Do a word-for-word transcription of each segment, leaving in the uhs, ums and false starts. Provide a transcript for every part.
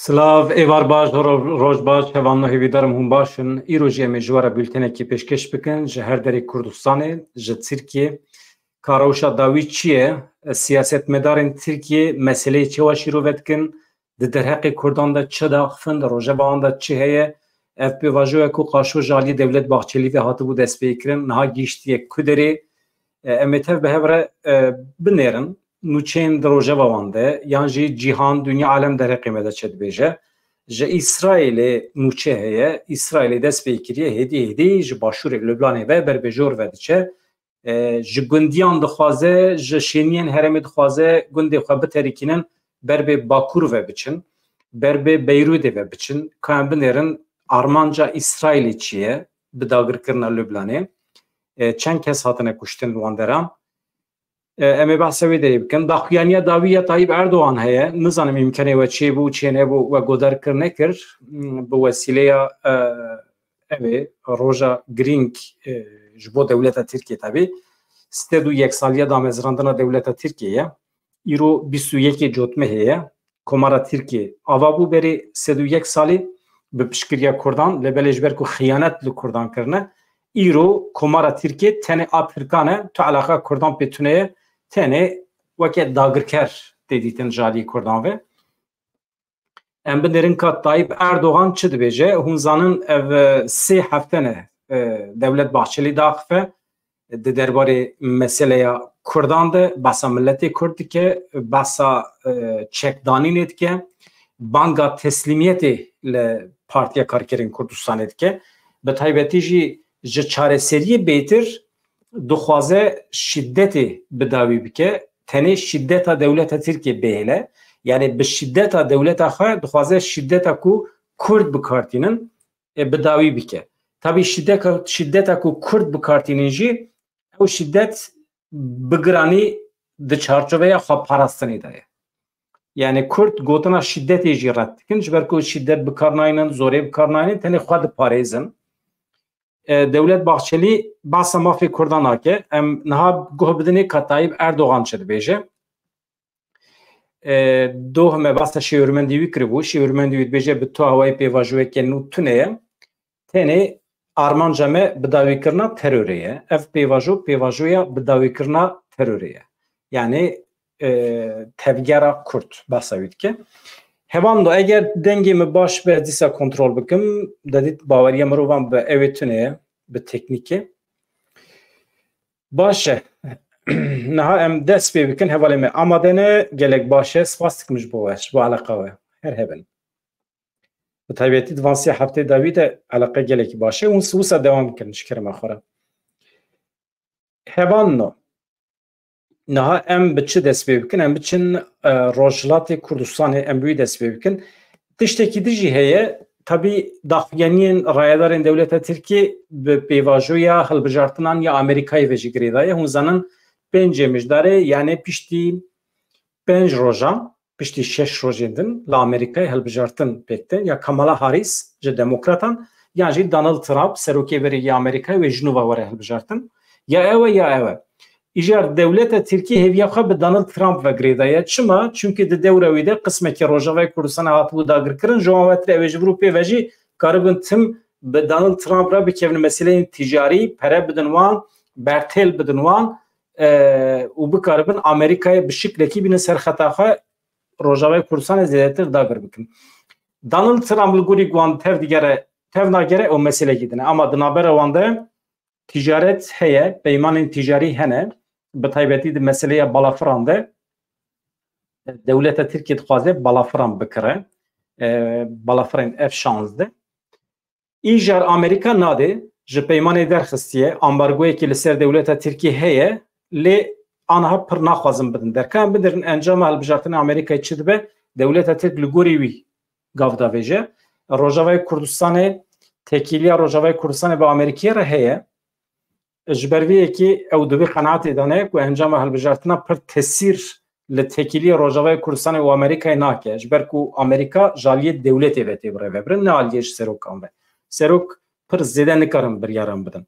Silav, êvar baş, ro-, roj baş, hevalno hêvîdarim hûn baş in. Îro jî em ê ji we re bûltenekî pêşkêş bikin ji her derê Kurdistanê, ji Tirkiyê. Ka rewşa dawî çi ye? Siyasetmedarên Tirkiyê meseleyê çawa şîrove dikin? Di derheqê Kurdan de çi diaxifin? Di rojeva wan de çi heye? Ev pêvajoya ku qaşo ji aliyê Dewlet Bahçelî ve hatibû destpêkirin, niha gihîştiye ku derê? E, em ê tev bi hev re, e, binêrin. Nûçeyên di rojeva wan de, yan jî cîhan, dinya, alem derheqê me de çi dibêje. Ji Îsraîlê nûçe heye, Îsraîlê dest pê kiriye, hêdî hêdî ji başûrê Lubnanê ve ber bê jor ve diçe. E, ji gundiyan dixwaze, ji şêniyên herêmê dixwaze gundê xwe biterikînin, ber bê Bakur ve biçin, ber bê Beyrûdê ve biçin. Ka em binêrin armanca Îsraîlê çi ye bi dagirkirina Lubnanê? E, çend kes hatine kuştin li wan deran? E, em ê behsa wê derê bikin. Daxuyaniya dawî ya Tayyip Erdogan heye. Nizanim îmkanê we çêbû, çê nebû, we godar kir nekir. Hmm, bi wesîleya, e, ev ê roja girîng, e, ji bo dewleta Tirkiyê tabi. Sed û yek saliya damezrandina dewleta Tirkiyê ye. Îro bîst û yekê Cotmehê ye. Komara Tirkiyê ava bû berê sed û yek salî bi piştgiriya Kurdan, lê belê ji ber ku xiyanet li Kurdan kirine, îro Komara Tirkiyê tenê a Tirkan e, tu eleqa Kurdan pê tune ye, tenê weke dagirker tê dîtin ji aliyê Kurdan ve. Em binêrin ka Tayyip Erdogan çi dibêje. Hûn zanin ev, e, sê hefte ne, e, Dewlet Bahçelî daxife di derbarê meseleya Kurdan de behsa miletê Kurd dike, behsa, e, çekdanînê dike, banga teslîmiyetê li Partiya Karkerên Kurdistanê dike. Bi taybetî jî ji çareseriyê bêtir dixwaze şîdetê bi dawî bike, tenê şîdeta dewleta Tirkiyê bihêle. Yanî bi şîdeta dewleta xwe dixwaze şîdeta ku Kurd bi kar tînin, e, bi dawî bike. Tabî şîdeka-, şîdeta ku Kurd bi kar tînin jî, ew şîdet bi giranî di çarçoveya xweparastinê de ye. Yanî Kurd gotina şîdetê jî red dikin, ji ber ku şîdet bi kar naynin, zorê bi kar naynin, tenê xwe diparêzin. E, Dewlet Bahçelî behsa mafê Kurdan nake. Em niha guh bidinê ka Tayyip Erdogan çi dibêje. E, doh me behsa şêwirmendî wî kiribû. Şêwirmendî wî dibêje bi tu awayî pêvajoyeke nû tune ye. Tenê armanca me bidawîkirina terorê ye. Ev pêvajo, pêvajoya bidawîkirina terorê ye. Yanî, e, tevgera Kurd behsa wî dike. Hevalno, eger dengê min baş be, dîsa kontrol bikim, dedît baweriya mirovan bi ew ê tune ye, bi teknîkê. Baş e. Niha em dest pê bikin, hevalê me amade ne, gelek baş e. Spas dikim ji bo we, ji bo eleqa we. Her hebin. Bi taybetî di van sê heftê dawî de eleqe gelekî baş e. Hûn wisa dewam bikin ji kerema xwe re. Hevalno. Niha em bi çi dest pê bikin? Em biçin, e, Rojhilatê Kurdistanê, em bi wî dest pê bikin. Tiştekî din jî heye, tabî daxuyaniyên rayedarên dewleta Tirkiyê bi pêvajoya hilbijartinan ya Amerîkayê ve jî girêdaye. Hûn zanin pêncê Mijdarê, yanî piştî pênc rojan, piştî şeş rojên din li Amerîkayê hilbijartin pêk tên, ya Kamala Harris ji Demokratan, yan jî Donald Trump, serokê berê yê Amerîkayê wê ji nû ve were hilbijartin. Ya ew e, ya ew e. Îcar dewleta Tirkî hêviya xwe bi Donald Trump ve girêdaye. Çima? Çimkî di dewra wî de qismekî Rojavayê Kurdistanê hatibû dagirkirin, ji wan ve tire ew ê ji vir û pê ve jî karibin tim bi Donald Trump re bikevin meseleyên ticarî, pere bidin wan, bertêl bidin wan, e, û bikaribin Amerîkayê bi şiklekî bînin ser xeta xwe, Rojavayê Kurdistanê zêdetir dagir bikin. Donald Trump li gorî wan tev digere, tev nagere, ew meselekî din e. Ama di navbera wan de ticaret heye, peymanên ticarî hene, bi taybetî di meseleya balafiran de, e, dewleta Tirkiyê dixwaze balafiran bikire, e, balafirên F şazdeh. Îcar Amerîka nade, ji peymanê derxistiye, ambargoyekî li ser dewleta Tirkiyê heye, lê aniha pir naxwazin bidin derketin. Bidirin encama hilbijartina Amerîkayê çi dibe, dewleta Tirk li gorî wî gav davêje. Rojavayê Kurdistanê, tekîliya Rojavayê Kurdistanê bi Amerîkayê re heye. Ji ber vê yekê ew di vê qenaetê de ne ku encama hilbijartina pir tesîr li tekîliyê Rojavayê Kurdistanê û Amerîkayê nake. Ji ber ku Amerîka ji aliyê dewletê ve tê birêvebirin, ne aliyê ji serokan ve. Serok pir zêde nikarin biryaran bidin.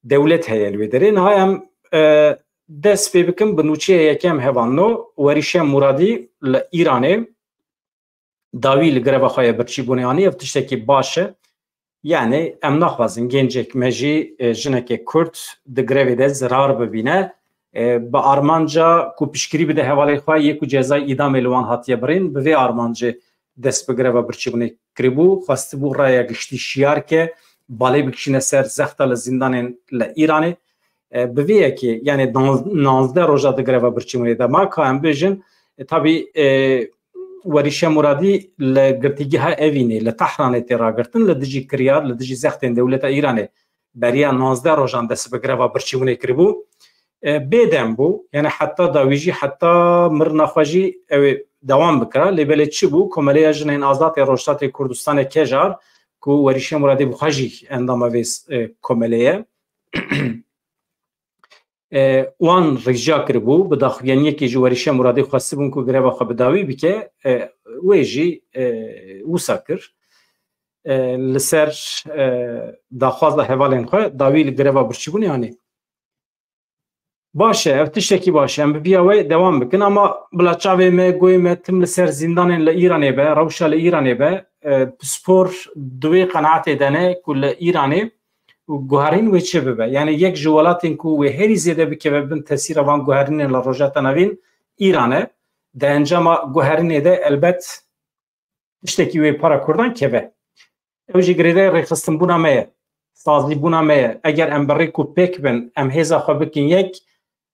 Dewlet heye li wê derê. Niha em, e, dest pê bikin bi nûçeya yekem hevalno, Werîşe Muradî li Îranê. dawî li greva xwe ye birçîbûnê anî, ev tiştekî baş e. Yani em naxwazin gencek me jî, e, jinekê Kurd di grevê de zirar bibîne. E, bi armanca ku piştgirî bide hevalê xwe yê ku cezayê îdamê li wan hatiye birîn, bi vê armancê dest bi greva birçîbûnê kiribû, xwestibû raya giştî şiyar ke, balê bikişîne ser zexta li zîndanên li Îranê. E, bi vê yekê, yani dan-, nanzdeh roja di greva birçîbûnê de ma ka em bêjin, e, tabî, e, Werîşe Muradî li girtîgeha Evînê, li Tehranê tê ragirtin, li dijî kiryar, li dijî zextên dewleta Îranê beriya nanzdeh rojan dest bi greva birçîbûnê kiribû. E, bêdem bû, yani heta dawî jî, heta mirina xwe jî ew ê dewam bikira. Lê belê çi bû? Komeleya Jinên Azad ê Rojhilatê Kurdistanê, Kejar, ku Werîşe Muradî bi xwe jî endama vê, e, komelê ye. E, wan rica kiribû, bi daxuyaniyekê ji Werîşe Muradî xwestibûn ku greva xwe bi dawî bike, e, wê jî, e, wisa kir. E, li ser, e, daxwaza hevalên xwe dawî li greva birçîbûnê anî. Baş e, ev tiştekî baş e. Em bi vîya wê dewam bikin, ama bila çavê me, guhê me tim li ser zîndanên li Îranê be, rewşa li Îranê be, e, pispor di wê qenaetê de ne ku li Îranê guherîn wê çi bibe. Yani yek ji welatên ku wê herî zêde bikeve bin tesîra van guherînên li Rojhilata Navîn Îran e. Di encama guherînê de elbet tiştekî wê para Kurdan keve. Ew jî girêdayî rêxistinbûna me ye, sazîbûna me ye. Eger em bi rêk û pêk bin, em hêza xwe bikin yek,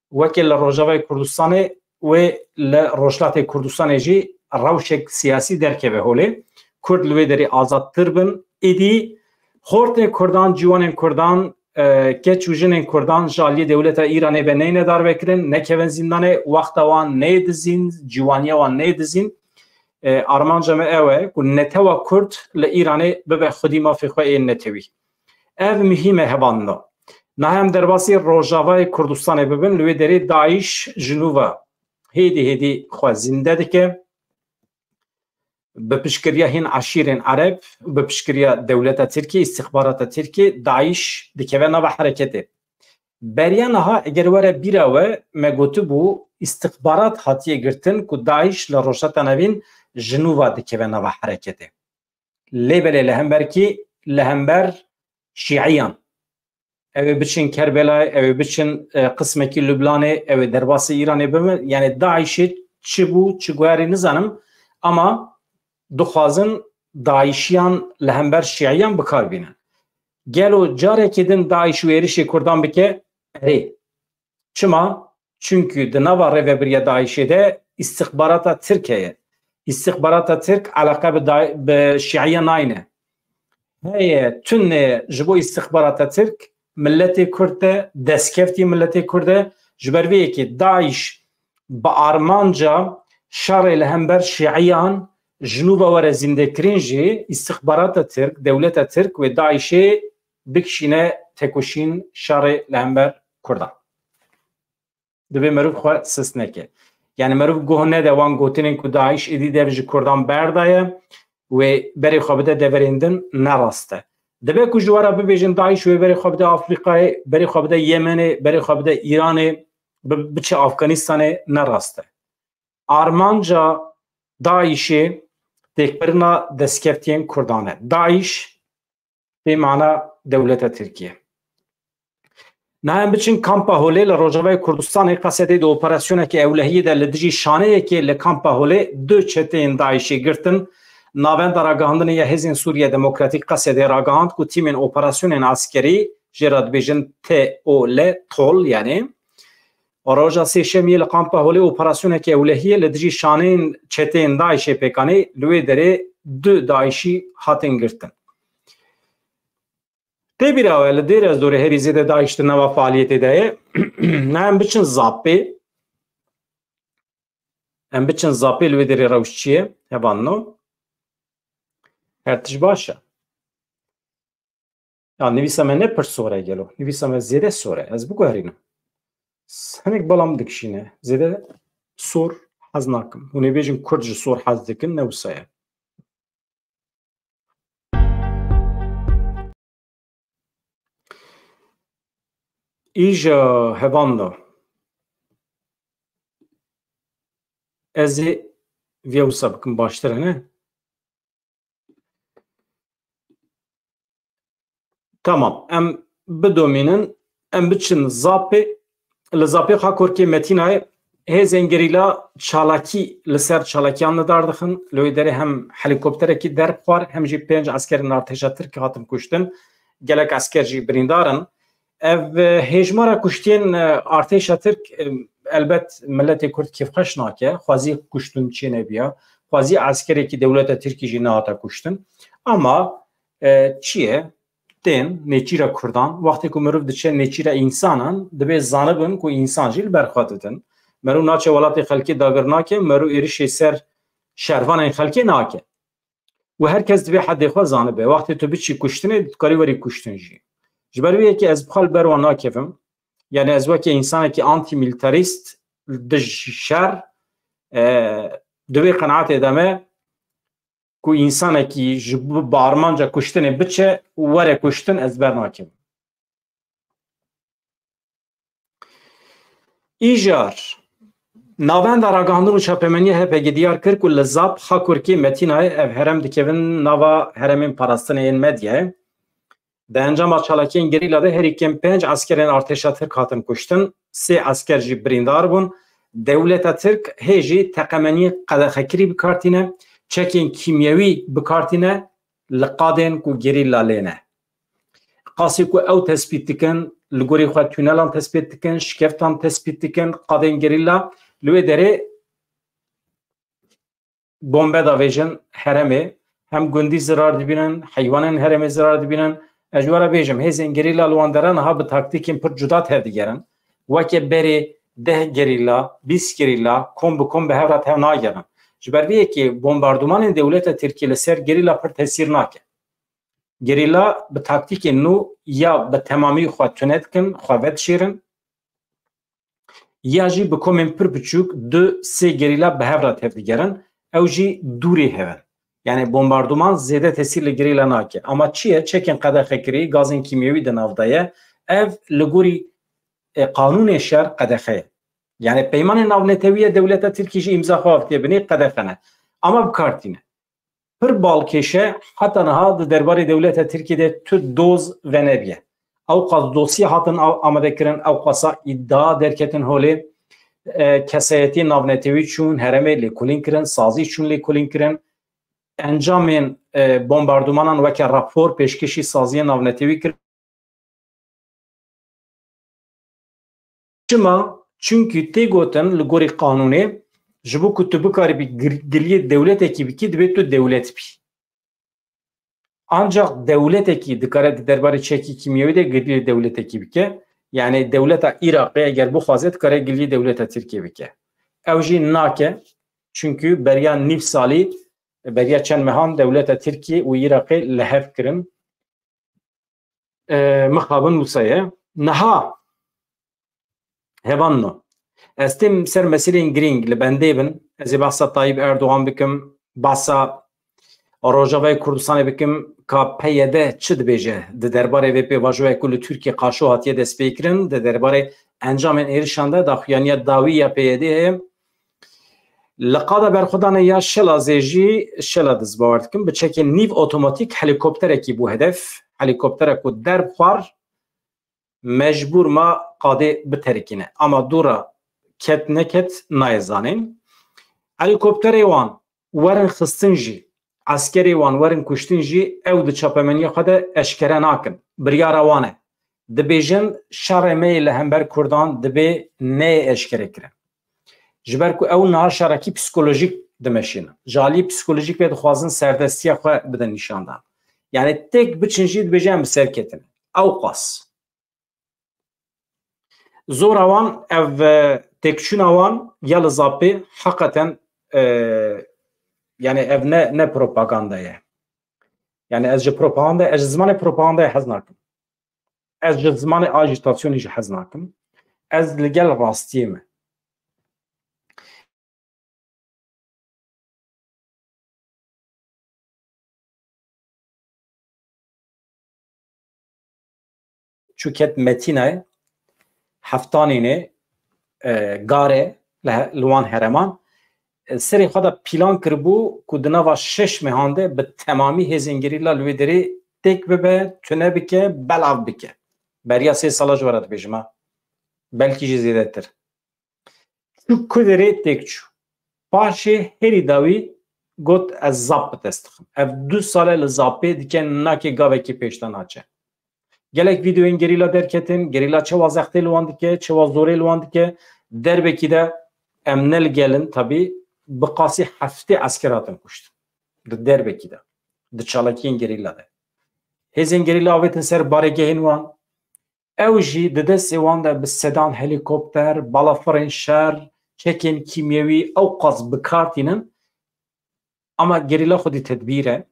weke li Rojavayê Kurdistanê wê li Rojhilatê Kurdistanê jî rewşek siyasî derkeve holê. Kurd li wê derê azadtir bin. Êdî xortên Kurdan, ciwanên Kurdan, e, keç û jinên Kurdan ji aliyê dewleta Îranê ve neyne darvekirin, nekevin zîndanê, wexta wan neyê dizîn, ciwaniya wan neyê dizîn. E, armanca me ew e ku netewa Kurd li Îranê bibe xwedî mafê xwe ên netewî. Ev muhîm e hevalno. Niha em derbasî Rojavayê Kurdistanê bibin, li wê derê DAIŞ ji nû ve hêdî hêdî xwe zînde dike. Bi piştgiriya hîn eşîrên Ereb, bi piştgiriya dewleta Tirkiyê, îstixbarata Tirkiyê, DAIŞ dikeve nava hereketê. Beriya niha eger were bîra we, me gotibû, îstixbarat hatiye girtin ku DAIŞ li Rojhilata Navîn ji nû ve dikeve nava hereketê. Lê belê li hember kî? Li hember şîiyan. Ew ê biçin Kerbelayê, ew ê biçin, e, qismekî Lublanê, ew ê derbasî Îranê bibin. Yani DAIŞê çi bû, çi guherî nizanim, ama dixwazin DAIŞiyan li hember şîiyan bi kar bînin. Gelo carekê din DAIŞ û êrişê Kurdan bike? Erê. Çima? Çunkî di nava rêvebiriya DAIŞê de îstixbarata Tirk heye. Îstixbarata Tirk eleqe bi da-, bi şîiya nayne. Heye, tune ji bo îstixbarata Tirk, miletê Kurd de, destkeftî miletê Kurd de, ji ber vê yekê DAIŞ bi armanca şerê li hember şîiyan ji nû ve were zîndekirin jî îstixbarata Tirk, dewleta Tirk wê DAIŞê bikişîne tekoşîn şerê li hember Kurdan. Divê meriv xwe sist neke. Yani meriv guh nede wan gotinên ku DAIŞ êdî dev ji Kurdan berdaye, wê berê xwe bide deverên din, ne rast e. Dibe ku ji we re bibêjin DAIŞ wê berê xwe bide Afrîkayê, berê xwe bide Yemenê, berê xwe bide Îranê, bi-, biçe Afganistanê, ne rast e. Armanca DAIŞê têkbirina destkeftiyên Kurdan e. DAIŞ pê mana dewleta Tirkiye. Niha em biçin Kampa Holê li Rojavayê Kurdistanê, Qesedê di operasyoneke ewlehiyê de li dijî şaneyekê li Kampa Holê du çeteyên DAIŞê girtin. Navenda Ragihandinê ya Hêzên Sûriye Demokratîk Qesedê ragihand ku tîmên operasyonên eskerî, jê re dibêjin T O L, tol, yani, roja sêşemiyê li Kampa Holê operasyoneke ewlehiyê li dijî şaneyên çeteyên DAIŞê pêk anî, li wê derê du DAIŞî hatin girtin. Tê bîra we, li Dêr ez Dorê herî zêde DAIŞ di nava faaliyetê de ye. Ne em biçin Zapê. Em biçin Zapê, li wê derê rewş çi ye? Hevanno. Her tişt baş e. Ya nivîsa me ne pir sor e gelo. Nivîsa me zêde sor e. Ez biguherînim. Hinek bela min dikişîne. Zêde sor hez nakim. Hûn ê bêjin Kurd ji sor hez dikin, ne wisa ye. Îja hevanno. Ez ê vê wisa bikim, baştir e, ne? Tamam, em bidomînin, em biçin Zapê. Li Zapê Xakorkê Metînayê hêzên gerîla çalakî li ser çalakiyan nidar dixin. Li wê derê hem helîkopterekî derb xwar, hem jî pênc eskerên artêşa Tirk hatin kuştin. Gelek esker jî birîndar in. Ev, e, hêjmara kuştiyên, e, artêşa Tirk, e, elbet miletê Kurd kêfxweş nake. Xwezî kuştin çê nebiya. Xwezî eskerekî dewleta Tirkî jî nehata kuştin. Ama, e, çi ye? Tên nêçîra Kurdan, wextê ku mirov diçe nêçîra însanan, dibê zanibin ku însan jî li ber xwe didin. Mero naçe welatê xelkê dagir nake, mero êrişê ser şervanên xelkê nake. Û her kes divê hedê xwe zanibe. Wextê tu biçî kuştinê, dikarî werî kuştin jî. Ji ber wê yekê ez bi xwe li ber wan nakevim. Yani ez weke însanekî antîmîlîtarîst, dij şer, e, di wê qenaetê de me, ku însanekî ji bo armanca kuştinê biçe û were kuştin, ez ber nakim. Îjar, Navenda Ragihandin û Çapemeniyê H P G diyar kir ku li Zap, Xakurkê, Metînayê ev herem dikevin nava heremên parastinê yên medyayê. Di encama çalakiyên gerîla de herî kêm pênc eskerên artêşa Tirk hatin kuştin, sê esker jî birîndar bûn. Dewleta Tirk hê jî teqemeniyên qedexekirî bi kar tîne, çekên kîmyewî bi kar tîne li qadên ku gerîla lê ne. Qasî ku ew tespît dikin, li gorî xwe tunelan tespît dikin, şikeftan tespît dikin, qadên gerîla li wê derê bombe davêjin heremê, hem gundî zirar dibînin, heywanên heremê zirar dibînin. Ez ji we re bêjim, hêzên gerîla li wan deran niha bi taktîkên pir cuda tevdigerin. Weke berê deh gerîla, bîst gerîla, kom bi kom bi hev re tev nagerin. Ji ber vê yekê bombardumanên dewleta Tirkiyê li ser gerîla pir tesîr nake. Gerîla bi taktîkên nû ya bi temamî xwe tune dikin, xwe vedişêrin, ya jî bi komên pir biçûk du sê gerîla bi hev re tevdigerin, ew jî dûrê hev in. Yani bombarduman zêde tesîr li gerîla nake. Ama çi ye? Çekên qedexekirî, gazên kîmyewî di nav de ye. Ev li gorî, e, qanûnê şer qedexe ye. Yani peymanên navnetewî ye, dewleta Tirkî jî îmza xwe avitiye binê, qedexe ne. Ama bi kar tîne. Pir balkêş e, heta niha di derbarê dewleta Tirkiyê de tu doz venebiye. Ew qas dosye hatin a-, amade kirin, ew qasa îdia derketin holê. E, kesayetiyên navnetewî çûn heremê lêkolîn kirin, sazî çûn lêkolîn kirin. Encamên, e, bombardumanan weke rapor pêşkêşî saziyên navnetewî kirin. Çima? Çimkî tê gotin li gorî qanûnê, ji bo ku tu bikaribî gir-, giliyê dewletekî bikî, divê tu dewlet bî. Ancaq dewletekî dikare di derbarê çekî kîmyewî de giliyê dewletekî bike. Yani dewleta Iraqê eger bixwaze, dikare giliyê dewleta Tirkiyê bike. Ew jî nake, çimkî beriya nîv salî, beriya çend mehan dewleta Tirkiyê û Iraqê li hev kirin. E, mixabin wisa ye. Niha, hevanno, ez têm ser meseleyên girîng, li bendê bin. Ez ê behsa Tayyip Erdogan bikim, behsa Rojavayê Kurdistanê bikim, ka P Y D çi dibêje di derbarê vê pêvajoyê ku li Tirkiyê qaşo hatiye destpêkirin, di derbarê encamên êrişan de daxuyaniya dawî ya P Y D heye. Li qada berxwedanê ya Şelazê jî, Şeladiz, bawer dikim, bi çekên nîv otomatîk helîkopterekî bû hedef. Helîkopterek ku derb xwar, mecbûr ma qadê biterikîne. Ama dû re ket neket nayê zanîn. Helîkopterê wan werin xistin jî, eskerê wan werin kuştin jî, ew di çapemeniya xwe de eşkere nakin. Biryara wan e. Dibêjin şerê me yê li hember Kurdan dibê neyê eşkere kirin. Ji ber ku ew niha şerekî psîkolojîk dimeşînin. Ji aliyê psîkolojîk ve dixwazin serdestiya xwe bidin nîşandan. Yani têk biçin jî dibêje em bi ser ketine. Ew qas. Zora wan, ev, e, têkçûna wan ya li Zapê heqeten, e, yani ev ne, ne propaganda ye. Yani ez ji propaganda, ez ji zimanê propagandayê hez nakim. Ez ji zimanê ajîtasyonê jî hez nakim. Ez li gel rastiyê me. Çû ket Metînayê, heftanînê, e, gare li he-, li wan hereman, e, serê xwe de pîlan kiribû ku di nava şeş mehan de bi temamî hêzên gerîla li wê derê têk bibe, tune bike, belav bike. Beriya sê sala ji we re dibêjim ha. Belkî jî zêdetir. Çû Kudirê têk çû. Paşê herî dawî got, ez zap bi dest dixim. Ev du sal e li zapê dike, nake gavekî pêş de naçe. Gelek vîdeoyên gerîla derketin, gerîla çawa zextê li wan dike, çawa zorê li wan dike. Derbekî de em ne li gel in, tabî bi qasî heftê esker hatin kuştin. Di derbekî de, di çalakiyên gerîla de. Hêzên gerîla avêtin ser baregehên wan. Ew jî di destê wan de bi sedan helîkopter, balafirên şer, çekên kîmyewî ew qas bi kar tînin. Ama gerîla xwedî tedbîr e.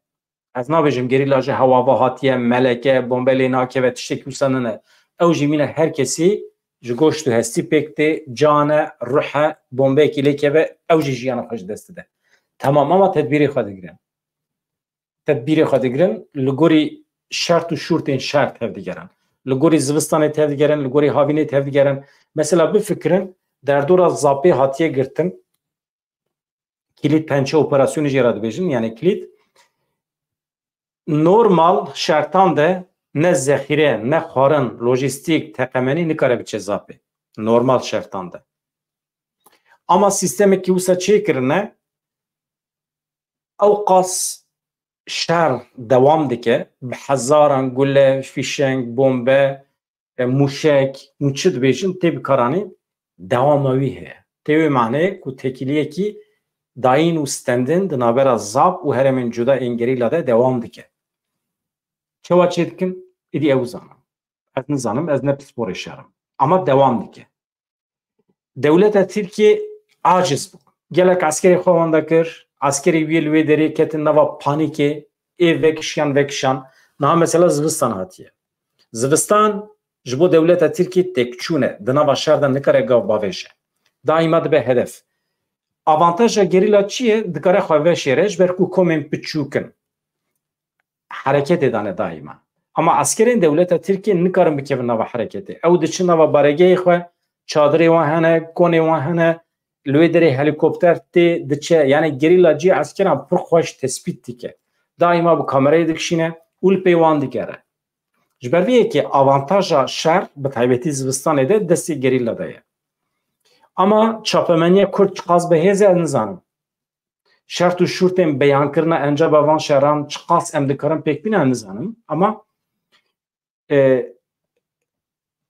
Ez nabêjim gerîla ji hewa ve hatiye, meleke, bombe lê nakeve, tiştekî wisa nine. Ew jî mîne her kesî ji goşt û hestî pêk tê, can e, ruh e, bombeyekî lê keve, ew jî jiyana xwe ji dest dide. Temam, ama tedbîrê xwe digirin. Tedbîrê xwe digirin, li gorî şert û şûrtên şer tevdigerin. Li gorî zivistanê tevdigerin, li gorî havînê tevdigerin. Mesela bifikirin, derdora zapê hatiye girtin. Kilît pençe operasyonê jê re dibêjin, yani kilît. Normal şertan de ne zexîre, ne xwarin, lojîstîk, teqemenî nikare biçe zapê. Normal şertan de. Ama sîstemekî wisa çêkirine, ew qas şer dewam dike, bi hezaran gule, fîşeng, bombe, e, mûşek, hûn çi dibêjin, tê bikaranîn, dewama wî heye. Tê wê maneyê ku têkiliyekî dayîn û stendin di navbera zap û herêmên cuda ên gerîla de dewam dike. Çawa çêdikin? Êdî ew zanin. Ez nizanim, ez ne pisporê şer im. Ama dewam dike. Dewleta Tirkiyê aciz bû. Gelek eskerê xwe wenda kir, eskerê wî li wê derê ketin nava panîkê, ê vekişiyan, vekişan. Niha mesela zivistan hatiye. Zivistan ji bo dewleta Tirkiyê têkçûn e, di nava şer de nikare gav bavêje. Daîma dibe hedef. Avantaja gerîla çi ye? Dikare xwe veşêre, ji ber ku komên piçûk in. Hereketê dane daîma. Ama eskerên dewleta Tirkiyê nikarin bikevin nava hereketê. Ew diçin nava baregehê xwe, çadirê wan hene, konê wan hene, li wê derê helîkopter tê diçe. Yani gerîla cî eskeran pir xweş tespît dike. Daîma bi kamerayê dikişîne û li pê wan digere. Ji ber vê yekê avantaja şer, bi taybetî zivistanê de, destê gerîla de ye. Ama çapemeniya Kurd çiqas bi hêz e, ez nizanim. Şert û şûrtên beyankirina encama van şeran çiqas em dikarin pêk bînin, ez nizanim. Ama, e,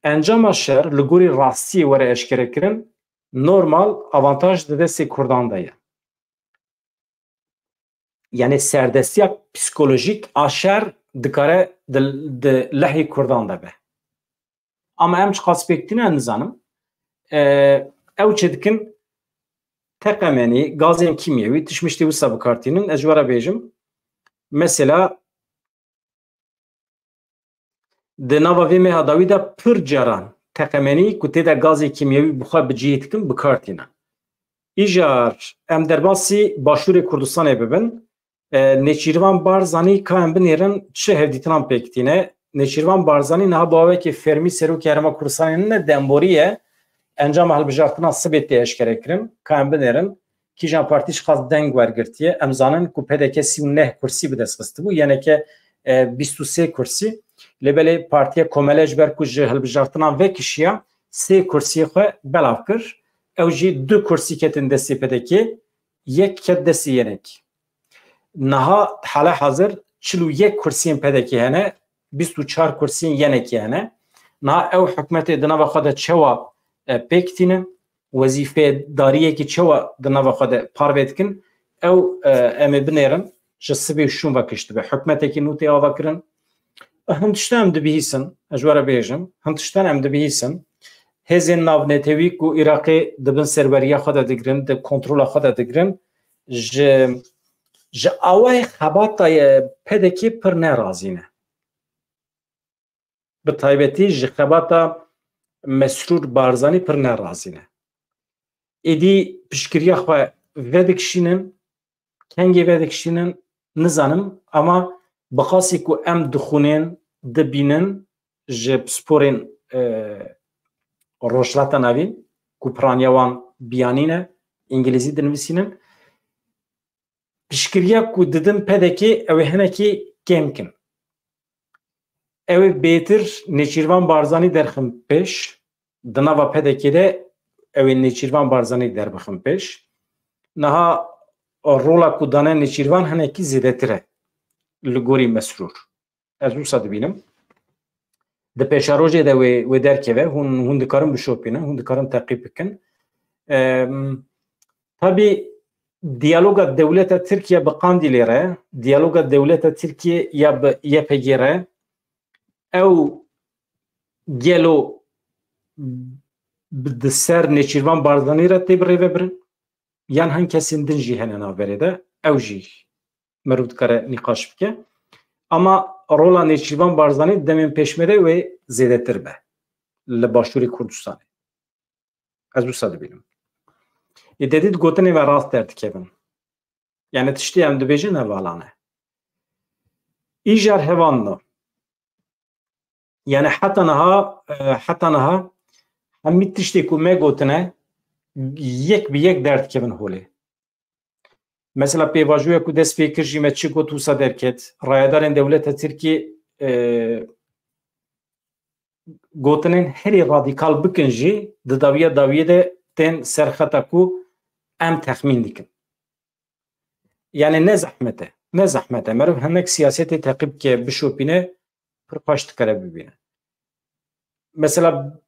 encama şer li gorî rastiyê were eşkerekirin, normal avantaj di destê Kurdan de ye. Yani serdestiya psikolojîk a şer dikare di, di lehê Kurdan de be. Ama em çiqas pêk tîne, nizanim. E, ew çi dikin? Teqemenî, gazên kîmyewî, tişmiştê wisa bi kar tînin. Ez ji we re bêjim. Mesela, di nava vê meha dawî de pir caran teqemenî ku tê de gazê kîmyewî bi xwe bi cihê dikin, bi kar tîne. Îcar em derbasî Başûrê Kurdistanê bibin, e, Nêçîrvan Barzanî ka em binêrin çi hevdîtinan pêk tîne. Nêçîrvan Barzanî niha bi awekê fermî Serokê Herêma Kurdistanê nine, demborî ye. Encama hilbijartina sibê tê eşkere kirin. Ka em binêrin, kîjan partî çiqas deng wergirtiye. Em zanin ku P D K sî û neh kursî bi dest xistibû, Y N K, e, bîst û sê kursî. Lê belê Partiya Komele ji ber ku ji hilbijartinan vekişiya, sê kursiyê xwe belav kir. Ew jî du kursî ketin destê P D K, yek ket destê Y N K. Niha hale hazir çil û yek kursiyên P D K hene, bîst û çar kursiyên Y N K hene. Niha ew hikûmetê di nava xwe de çawa, e, pêk tînin, wezîfedariyekî çawa di nava xwe de parve dikin, ew, e, em ê binêrin, ji sibê û şûn ve kiş dibe. Hikûmetekî nû tê avakirin. Hin tiştan em dibihîsin, ez ji we re bêjim, hin tiştan em dibihîsin. Hêzên navnetewî ku Iraqê di bin serweriya xwe de digirin, di kontrola xwe de digirin, ji, ji awayê xebata ye P D K pir nerazî ne. Bi taybetî ji xebata Mesrûr Barzanî pir nerazî ne. Êdî piştgiriya xwe vedikişînin, kengê vedikişînin nizanim, ama bi qasî ku em dixwînin, dibînin ji pisporên, e, Rojhilata Navîn ku piraniya wan biyanî ne, îngilîzî dinivîsînin, piştgiriya ku didin P D K ew ê hinekî kêm kin. Ew ê bêtir Nêçîrvan Barzanî derxin pêş, di nava P D K'ê de ew ê Nêçîrvan Barzanî derbixin pêş. Niha rola ku dane Nêçîrvan hinekî zêdetir e li gorî Mesrûr. Ez wisa dibînim. Di pêşerojê de wê, wê derkeve, hûn, hûn dikarin bişopînin, hûn dikarin teqîb bikin. Em, tabî diyaloga dewleta Tirkiye bi Qandîlê re, diyaloga dewleta Tirkiye ya bi Y P G re, ew gelo bi, di ser Nêçîrvan Barzanî re tê birêvebirin? Yan hin kesên din jî hene navberê de, ew jî meriv dikare nîqaş bike. Ama rola Nêçîrvan Barzanî demên pêşmede wê zêdetir be li Başûrê Kurdistanê. Ez wisa dibînim. Ê dedî di gotinê ve rast derdikevin. Yani tiştê em dibêjin hevalan e. Îcar hevalno. Yani heta niha, e, heta niha hemî tiştê ku me gotine yek bi yek derdikevin holê. Mesela pêvajoya ku dest pê kir jî me çi got wisa derket. Rayedarên dewleta Tirkiyê, e, gotinên herî radîkal bikin jî di dawiya dawiyê de tên ser xeta ku em texmîn dikin. Yani ne zehmet e. Ne zehmet e. Meriv hinek siyasetê teqîb ke bişopîne pir xweş dikare bibîne. Mesela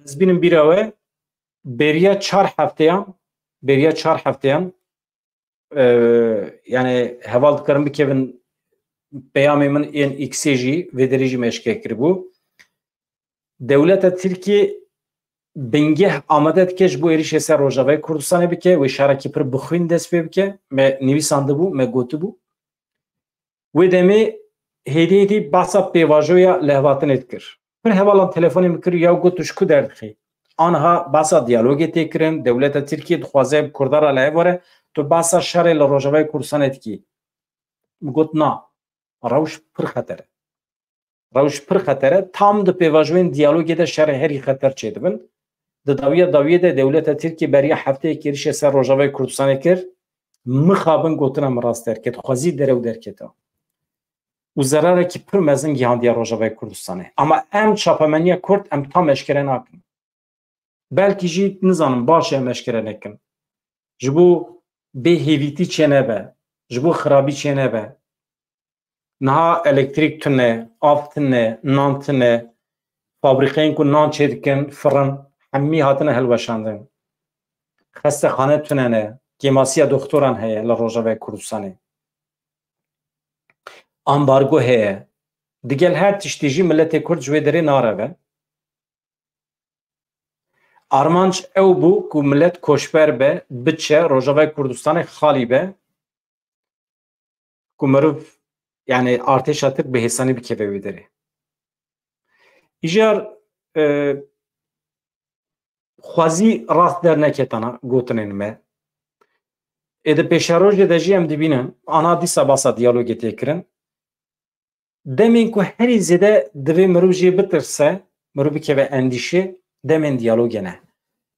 ez bînim bîra we beriya çar hefteyan, beriya çar hefteyan, e, yani heval dikarin bikevin peyamê min ên X'ê jî vê derê jî me eşkere kiribû. Dewleta Tirkiyê bingeh amade dike ji bo êrişê ser Rojavayê Kurdistanê bike, wê şerekî pir bixwîn dest pê bike. Me nivîsandibû, me gotibû. Wê demê hêdî hêdî behsa pêvajoya lihevhatinê dikir. Pir hevalan telefonê min kir, ya got, tu ji ku derdixî? Aniha behsa diyalogê tê kirin, dewleta Tirkiyê dixwaze bi Kurdan re li hev were, tu behsa şerê li Rojavayê Kurdistanê dikî. Min got, na, rewş pir xeter e. Rewş pir xeter e. Tam di pêvajoyên diyalogê de şerê herî xeter çêdibin. Di dawiya dawiyê de dewleta Tirkiyê beriya hefteyekê êrişê ser Rojavayê Kurdistanê kir. Mixabin gotina min rast derket. Xwezî derew derketa. Û zerarekî pir mezin gihandiye Rojavayê Kurdistanê. Ama em çapemeniya Kurd em tam eşkere nakin. Belkî jî nizanim baş e em eşkere nekin. Ji bo bêhêvîtî çênebe, ji bo xirabî çênebe. Niha elektrîk tune, av tune, nan tune, fabrîkeyên ku nan çêdikin, firin, hemî hatine hilweşandin. Xestexane tune ne, kêmasiya doxtoran heye li Rojavayê Kurdistanê. Ambargo heye. Digel her tiştî jî miletê Kurd ji wê derê nareve. Armanc ew bû ku milet koçber be, biçe, Rojavayê Kurdistanê xalî be, ku meriv, yani artêşa Tirk bi hêsanî bikeve wê derê. Îcar, e, xwezî rast derneketana gotinên me. Ê di pêşerojê de jî em dibînin, ana dîsa basa diyalogê tê kirin. Demên ku herî zêde divê mirov jê bitirse, mirov bikeve endîşê, demên diyalogê ne.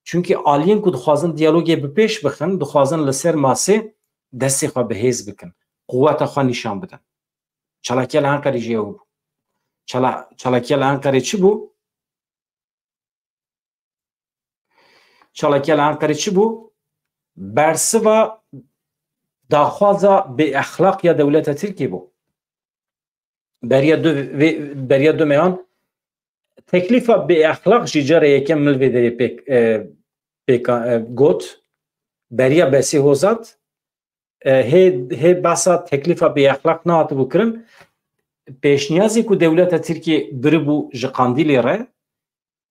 Çunkî aliyên ku dixwazin diyalogê bi pêş bixin, dixwazin li ser masê destê xwe bi hêz bikin, quweta xwe nîşan bidin. Çalakiya li Enqerê jî ew bû. Çala-, çalakiya li Enqerê çi bû? Çalakiya li Enqerê çi bû? Bersiva daxwaza bêexlaq ya dewleta Tirkiyê bû. Beriya du, vê, beriya du mehan teklîfa bêexlaq jî cara yekem min li vê derê pêk, e, pêka, e, got. Beriya Besê Hozat, e, hê, hê behsa teklîfa bêexlaq nehatibû kirin. Pêşniyazê ku dewleta Tirkiyê biribû ji Qandîlê re,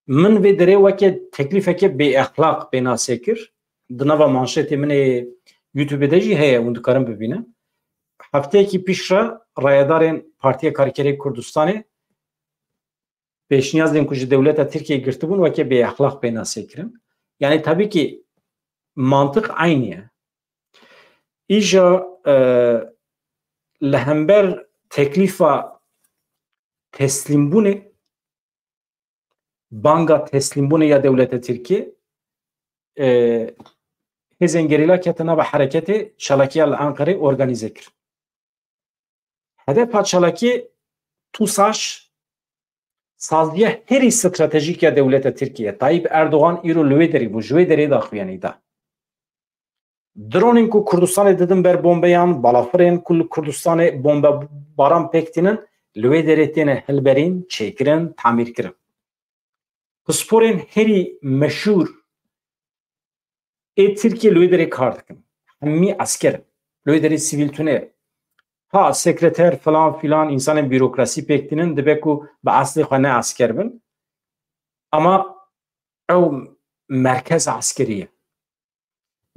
min vê derê weke teklîfeke bêexlaq pênasê kir. Di nava manşetê min ê YouTube de jî heye, hûn dikarin bibînin. Hefteyekî pîş re rayedarên Partiya Karkerê Kurdistanê pêşniyazên ku ji dewleta Tirkiyê girtibûn weke bêexlaq pênasê kirin. Yani tabii ki mantiq eynî ye. Îja, e, li hember teklîfa teslîmbûnê, banga teslîmbûnê ya dewleta Tirkiyê, e, hêzên gerîla ketin nava hereketê, çalakiya li Enqerê organîze kir. Hedefa çalakiyê TUSAŞ Saziya herî stratejîk ya dewleta Tirkiye, Tayyip Erdogan îro li wê derê bû, ji wê derê daxuyanî da. Dronên ku Kurdistanê didin ber bombeyan, balafirên ku li Kurdistanê bombe baran pêk tînin, li wê derê têne hilberîn, çêkirin, tamîrkirin. Pisporên herî meşhûr ê Tirkiye li wê derê kar dikin. Hemî esker in. Li wê derê sivîl tune. Ha, sekreter, filan, filan, însanên bîrokrasî pêk tînin, dibe ku bi eslê xwe ne esker bin. Ama ew merkeza eskerî ye.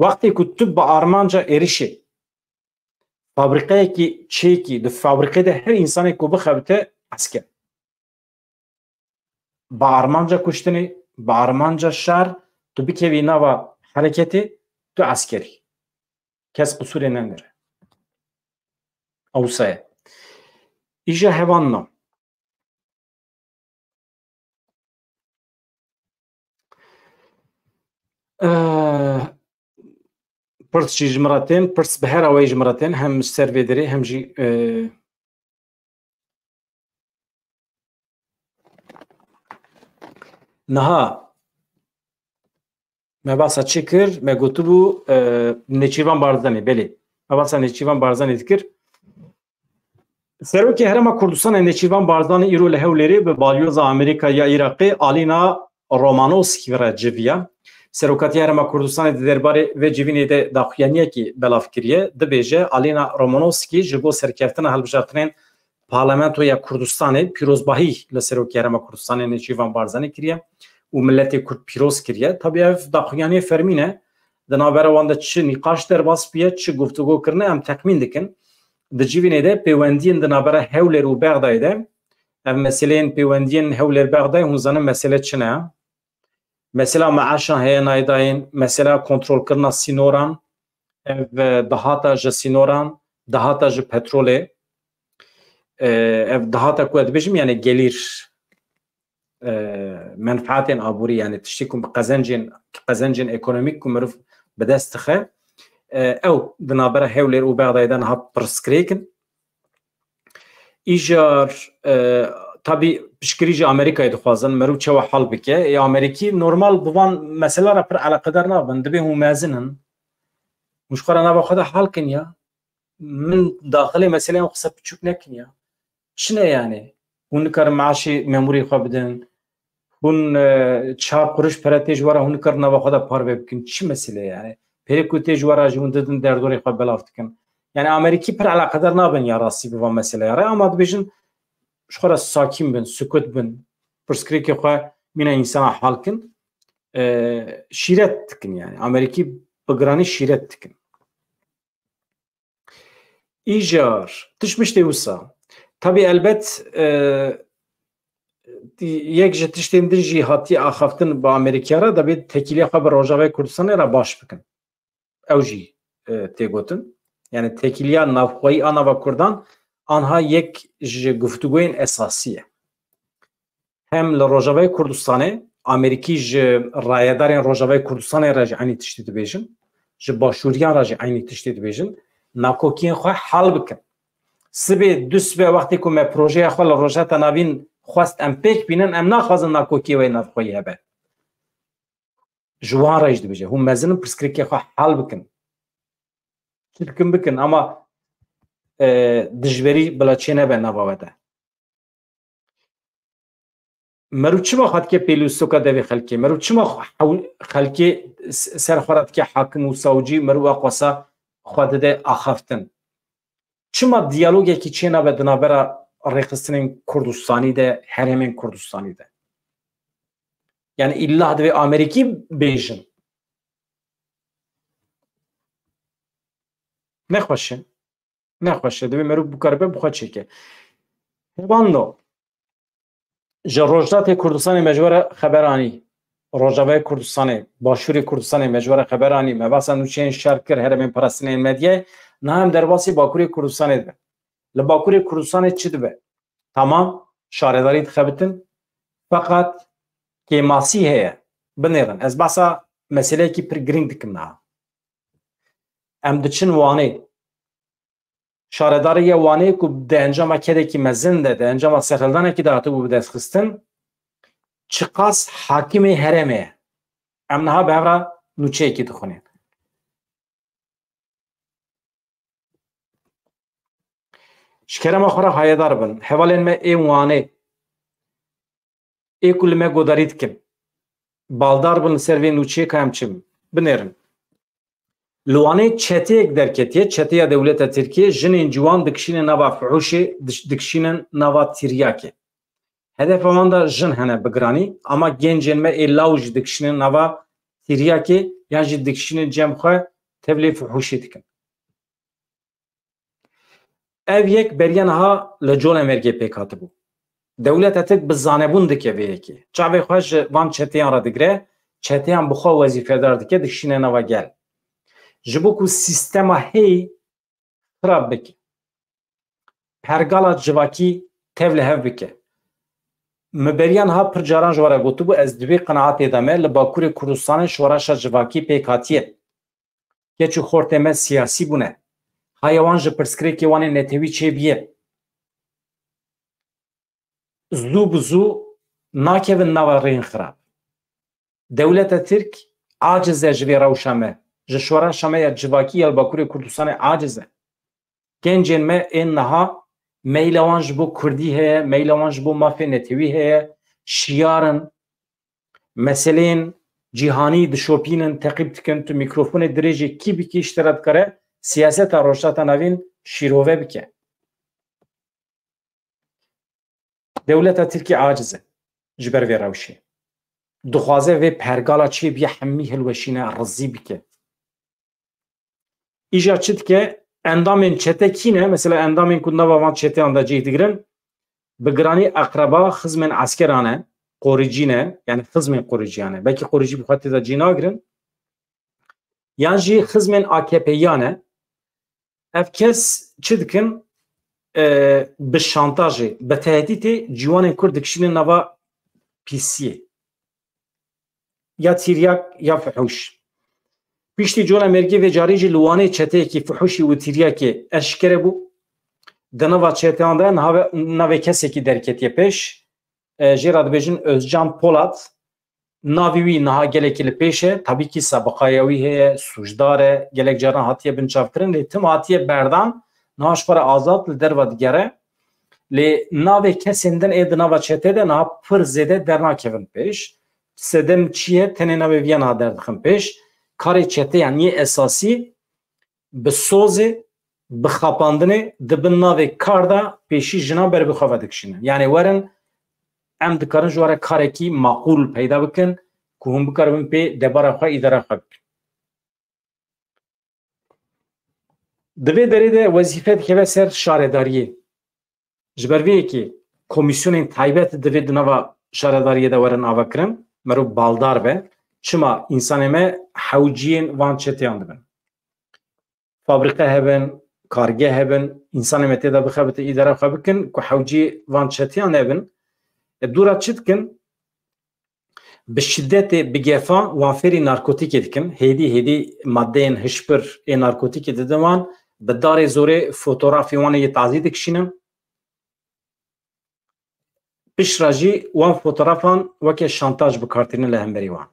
Wextê ku tu bi armanca êrişê fabrîqeyekî çêkî, di fabrîqê de her însanê ku bixebite esker. Bi armanca kuştinê, bi armanca şer, tu bikevî nava hereketê, tu eskerî. Kes qisûrê nenêre. Ewsa ye. Îja hevan na. Eh, pirs jî ji min re tên, pirs bi her awayî ji min re tên, hem ser vê derê, hem jî, eh, niha me behsa çi kir? Me gotibû, eh, Nêçîrvan Barzanî, belê. Me behsa Nêçîrvan Barzanî dikir. Serokê Herêma Kurdistanê Nêçîrvan Barzanî îro li Hewlêrê bi balyoza Amerîka ya Iraqê Alîna Romanowskî re civiya. Serokatiya Herêma Kurdistanê di derbarê vê civînê de daxuyaniyekî belav kiriye. Dibêje, Alîna Romanowskî ji bo serkeftina hilbijartinên Parlamentoya Kurdistanê pîrozbahî li Serokê Herêma Kurdistanê Nêçîrvan Barzanî kiriye û miletê Kurd pîroz kiriye. Tabî ev daxuyaniyê fermî ne. Di navbera wan de çi nîqaş derbas bûye, çi guftûgo kirine, em texmîn dikin. Di civînê de pêwendiyên di navbera Hewlêr û Bexdayê de, ev meseleyên pêwendiyên Hewlêr Bexdayê, hûn zanin mesele çi ne? Mesela meaşan heye nayê dayîn, mesela kontrolkirina sînoran, ev, e, dahata ji sînoran, dahata ji petrolê, e, ev dahata ku ez dibêjim, yani gelîr, e, menfaetên aborî, yani tiştê ku bi qezencên, qezencên ekonomîk ku mirov bi dest dixe, e, ew di navbera Hewlêr û Bexdayê de niha pirsgirêk in. Îcar, e, tabî piştgirî ji Amerîkayê dixwazin, meriv çawa hal bike. Ê Amerîkî normal bi van mesela re pir eleqedar nabin, dibê hûn mezin in. Hûn ji xwe re nava xwe de hal kin ya. Min daxilê meseleyê qise piçûk nekin ya. Çi ne yani? Hûn nikarin meaşê memûrê xwe bidin. Hûn, e, çar quruş pere tê ji we re, hûn nikarin nava xwe de parve bikin. Çi mesele yani? Pêrê ku tê ji we re jî hûn didin derdorê xwe belav dikin. Yani Amerîkî pir eleqedar nabin ya rastî bi van meseleya re, ama dibêjin ji xwe re sakîn bin, sukut bin. Pirsgirêkê xwe mîna însana hal kin. E, şîret dikin yani. Amerîkî bi giranî şîret dikin. Îcar, tişt miştê wisa. Tabî elbet, e, yek ji tiştên din jî hatiye axaftin bi Amerîkaya re, dibê tekîliya xwe bi Rojavayê Kurdistanê re baş bikin. Ew jî, e, tê gotin. Yani tekîliya navxweyî a nava Kurdan anha yek ji guftûgoyên esasî ye. Hem li Rojavayê Kurdistanê, Amerîkî ji rayedarên Rojavayê Kurdistanê re jî eynî tiştî dibêjin, ji başûriyan re jî eynî tiştî dibêjin, nakokiyên xwe hal bikin. Sibê, du sibe wextê ku me projeya xwe li Rojhilata Navîn xwest em pêk bînin, em naxwazin nakokiyê wê navxweyî hebe. Ji wan re jî dibêje, hûn mezin in pirsgirêkê xwe hal bikin. Çi dikin bikin, ama, e, dijberî bila çê nebe nava we de. Meriv çima xwe dike pêlûstoka devê xelkê? Meriv çima xwe, xelkê s-, ser xwe re dike hakim û sawcî? Meriv a xwesa xwe dide axaftin. Çima diyalogekî çênabe di navbera rêxistinên Kurdistanî de, herêmên Kurdistanî de? Yani îlla divê Amerîkî bêjin. Nexweş e. Nexweş e. Divê meriv bikaribe bi xwe çêke. Hêvando. Ji Rojhilatê Kurdistanê me ji we re xeber anî. Rojavayê Kurdistanê, Başûrê Kurdistanê me ji we re xeber anî. Me behsa nûçeyên şer kir, herêmên parastinê yên medyayê. Niha em derbasî Bakurê Kurdistanê dibe. Li Bakurê Kurdistanê çi dibe? Tamam, şaredarî dixebitin. Feqet kêmasî heye. Binêrin. Ez behsa meseleyekî pir girîng dikim niha. Em diçin Wanê. Şaredarê ya Wanê ku di encama kedekî mezin de, di encama serhildanekî de hatibû bi dest xistin, çiqas hakimê herêmê ye. Em niha bi hev re nûçeyekî dixwînin. Ji kerema xwe re hayedar bin. Hevalên me ê Wanê, ê ku li me godarî dikin, baldar bin li ser vê nûçeyê ka em çi binêrin. Li Wanê çeteyek derketiye, çeteya dewleta Tirkiyê, jinên ciwan dikişînin nava fuhuşê, diş-, dikişînin nava tiryakê. Hedefa wan de jin hene bi giranî, ama gencên me ê law jî dikişînin nava tiryakê, yan jî dikişînin cem xwe tevlê fuhuşê dikin. Ev yek beriya niha li Colemêrgê pêk hatibû. Dewleta Tirk bi zanebûn dike vê yekê. Çavê xwe ji van çeteyan re digire, çeteyan bi xwe wezîfedar dike, dikişîne nava gel. Ji bo ku sîstema heyî xirab bike. Pergala civakî tev li hev bike. Min beriya niha pir caran ji we re gotibû, ez di vê qenaetê de me, li Bakurê Kurdistanê şoreşa civakî pêk hatiye. Keç û xortê me siyasî bûne. Haya wan ji pirsgirêkê wan ê netewî çêbiye. Zû bi zû nakevin nava rêyên xirab. Dewleta Tirk aciz e ji vê rewşa me. Ji şoreşa me ya civakî ya li Bakurê Kurdistanê aciz e. Gencên me ên niha meyla wan ji bo Kurdî heye, meyla wan ji bo mafê netewî heye, şiyar in, meseleyên cîhanî dişopînin, teqîb dikin, tu mîkrofonê dirêjê kî bikî ji te re dikare siyaseta Rojhilata Navîn şîrove bike. Dewleta Tirkî aciz e ji ber vê rewşê. Dixwaze vê pergala çêbiye hemî hilweşîne, rizî bike. Îja çi dike? Endamên çete kî ne? Mesela endamên ku nava van çeteyan de cih digirin, bi giranî eqreba xizmên eskeran e, qoricî ne, yani xizmên qoricîyan e. Belkî qoricî bi xwe tê de cih nagirin. Yan jî xizmên A K P'yan e. Ev kes çi dikin? E, bi şantajê, bi tehdîtê ciwanên Kurd dikişînin nava pîsiyê. Ya tiryak ya fuhûş. Piştî Colemêrgê vê carî jî li Wanê çeteyekî fuhûşî û tiryakê eşkere bû. Di nava çeteyan de niha ve-, navê kesekî derketiye pêş. E, jê re dibêjin Özcan Polat. Navê wî niha gelekî li pêş e. Tabî kî sebiqaya wî heye, sûcdar e, gelek caran hatiye binçavkirin, lê tim hatiye berdan, niha ji xwe re azad li derve digere. Lê navê kesên din ê di nava çetê de niha pir zêde dernakevin pêş. Sedem çi ye? Tenê navê viya niha derdixin pêş. Karê çeteyan yê esasî bi sozê, bi xapandinê di bin navê kar de pêşî jinan ber bi xwe ve dikişînin. Yani werin, em dikarin ji we re karekî maqûl peyda bikin ku hûn bikaribin pê debara xwe, îdara xwe bikin. Di vê derê de wezîfe dikeve ser şaredariyê. Ji ber vê yekê komîsyonên taybet divê di nava şaredariyê de werin avakirin, merov baldar be. Çima? Însanê me hewciyên van çeteyan dibin. Fabrîqe hebin, kargeh hebin, însanê me tê de bixebite, îdara xwe bikin ku hewcî van çeteyan hebin. E, dûra çi dikin? Bi şidetê, bi gefa wan fêrî narkotîkê dikin. Hêdî hêdî madeyên hişbir ê narkotîkê didin wan, bi darê zorê fotografê wan ê yê tazî dikişînin. Piştre jî wan fotografan weke şantaj bi kar tînin li hemberî wan.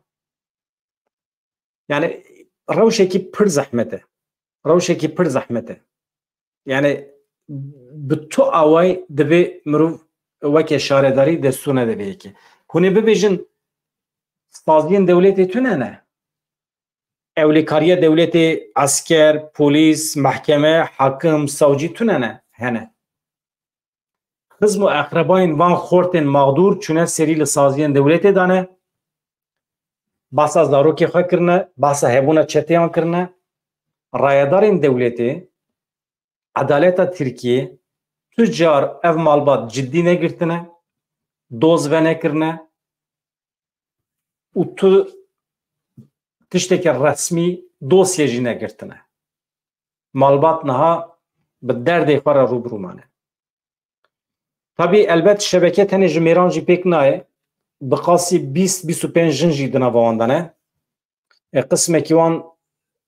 Yani rewşekî pir zehmet e. Rewşekî pir zehmet e. Yani bi tu awayî divê mirov weke şaredarî destû nede vê yekê. Hûn ê bibêjin saziyên dewletê tune ne. Ewlêkariya dewletê, esker, polîs, mehkeme, hakim, savcî tune ne, hene. Xizm û eqrebayên van xortên mexdûr çûne serî li saziyên dewletê dane, bahsa zarokê xwe kirine, bahsa hebûna çeteyan kirine. Rayedarên dewletê, edaleta Tirkiyê tu car ev malbat ciddî negirtine, doz venekirine û tu tiştekî resmî dosye jî negirtine. Malbat niha bi derdê xwe re rû bi rû mane. Tabî elbet şebeke tenê ji mêran jî pêk nayê. Bi qasî bîst bîst û pênc jin jî di nava wan de ne. E, qismekî wan,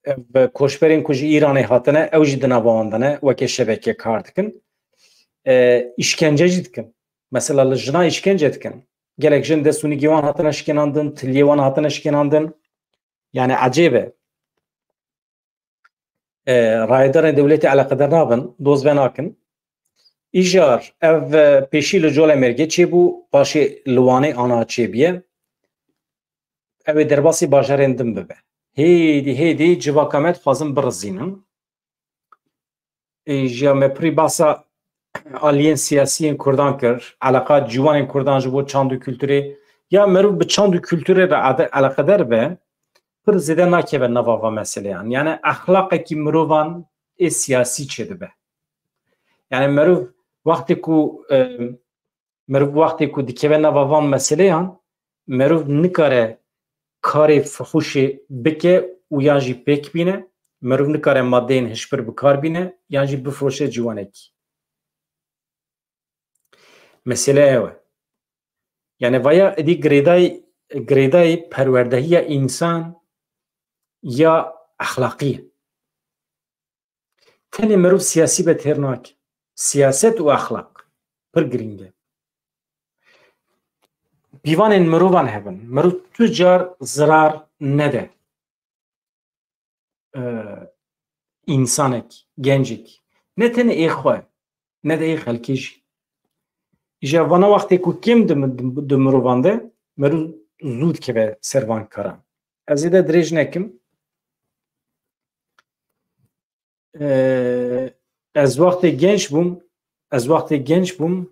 e, bi koçberên ku ji Îranê hatine, ew jî di nava wan de ne, weke şebeke kar dikin. E, îşkence jî dikin. Mesela li jina îşkence dikin. Gelek jin dest û nigê wan hatine şikênandin, tiliyê wan hatine şikênandin. Yani ecêb e. E, rayedarên dewletê eleqeder nabin, doz venakin. Îcar ev, e, pêşî li Colemêrgê çêbû, paşê li Wanê ana çêbûye. Ew ê derbasî bajarên din bibe. Hêdî, hêdî civaka me dixwazin birizînin. Ê, ji ya me pirî behsa aliyên siyasî yên Kurdan kir, eleqa ciwanên Kurdan ji bo çand û kulturê, ya meriv bi çand û kulturê re ade-, eleqeder be, pir zêde nakeve nava va meseleyan. Yani exlaqekî mirovan ê siyasî çêdibe. Yani meriv wextê ku, e, meriv wextê ku dikeve nava van meseleyan, meriv nikare karê fihuşê bike û yan jî pêk bîne, meriv nikare madeyên hişbir bi kar bîne yan jî bifiroşe ciwanekî. Mesele ew e. Yani vaya êdî girêdayî, girêdayî perwerdehiya însan ya exlaqî ye. Tenê meriv siyasî be têr nake. Siyaset û exlaq pir girîng e. Pîvanên mirovan hebin. Meriv tu car zirar nede, e, însanek, gencek. Ne tenê ê xwe, ne de ê xelkê jî. Îja vana wextê ku kêm di, di, di mirovan de, meriv zû dikeve ser van karan. Ez ê de dirêj nekim. Ee, ez wextê genç bûm, ez wextê genç bûm,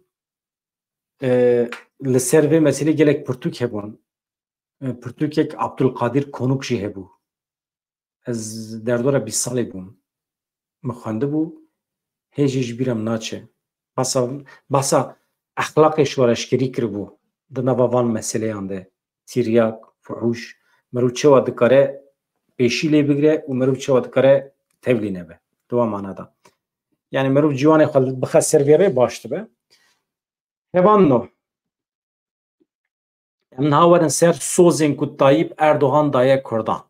ee, li ser vê meselê gelek pirtûk hebûn. Ee, pirtûkek Abdulkadir Konuk jî hebû. Ez derdora bîst salê bûm. Min xwendibû, hê jî ji bîra min naçe. Basa, basa exlaqê şoreşgerî kiribû di nava van meseleyan de. Tiryak, fuhûş, meriv çawa dikare pêşî lê bigire û meriv çawa dikare tevlî nebe. Di wan mana de. Yani meriv ciwanê xwe bixe ser vê rê baş dibe. Hevanno. Em niha werin ser sozên ku Tayyip Erdogan daye Kurdan.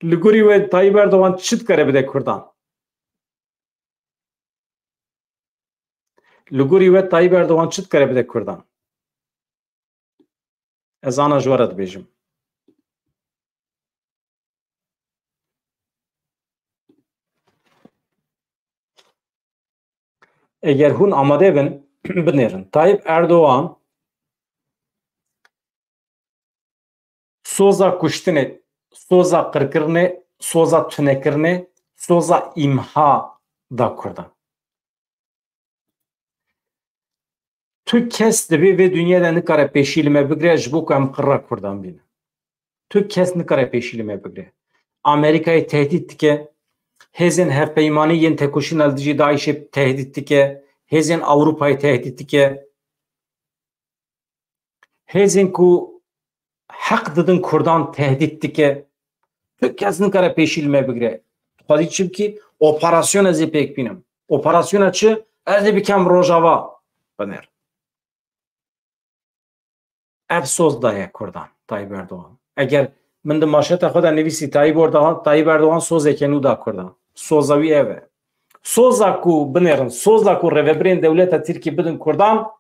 Li gorî we Tayyip Erdogan çi dikare bide Kurdan? Li gorî we Tayyip Erdogan çi dikare bide Kurdan? Ez ana ji we re dibêjim. Eger hûn amade bin, binêrin. Tayyip Erdogan soza kuştinê, soza qirkirinê, soza tunekirinê, soza îmha da Kurdan. Tu kes di vê, vê dinyê de nikare pêşî li me bigire ji bo ku em qirra Kurdan bînin. Tu kes nikare pêşî li me bigire. Amerîkayê tehdît dike, hêzên hevpeymanî yên tekoşîna li dijî DAIŞê tehdît dike, hêzên Ewropayê tehdît dike. Hêzên ku heq didin Kurdan tehdît dike. Tu kes nikare pêşî li me bigire. Tu xwedî çi bikî? Operasyon ez ê pêk bînim. Operasyona çi? Ez ê bikem Rojava. Binêr. Ev soz daye Kurdan, Tayyip Erdogan. Eger min di maşeta xwe de nivîsî Tayyip Erdogan, Tayyip Erdogan sozeke nû da Kurdan. Soza wî ev e. Soza ku binêrin, soza ku rêvebirên dewleta Tirkî bidin Kurdan,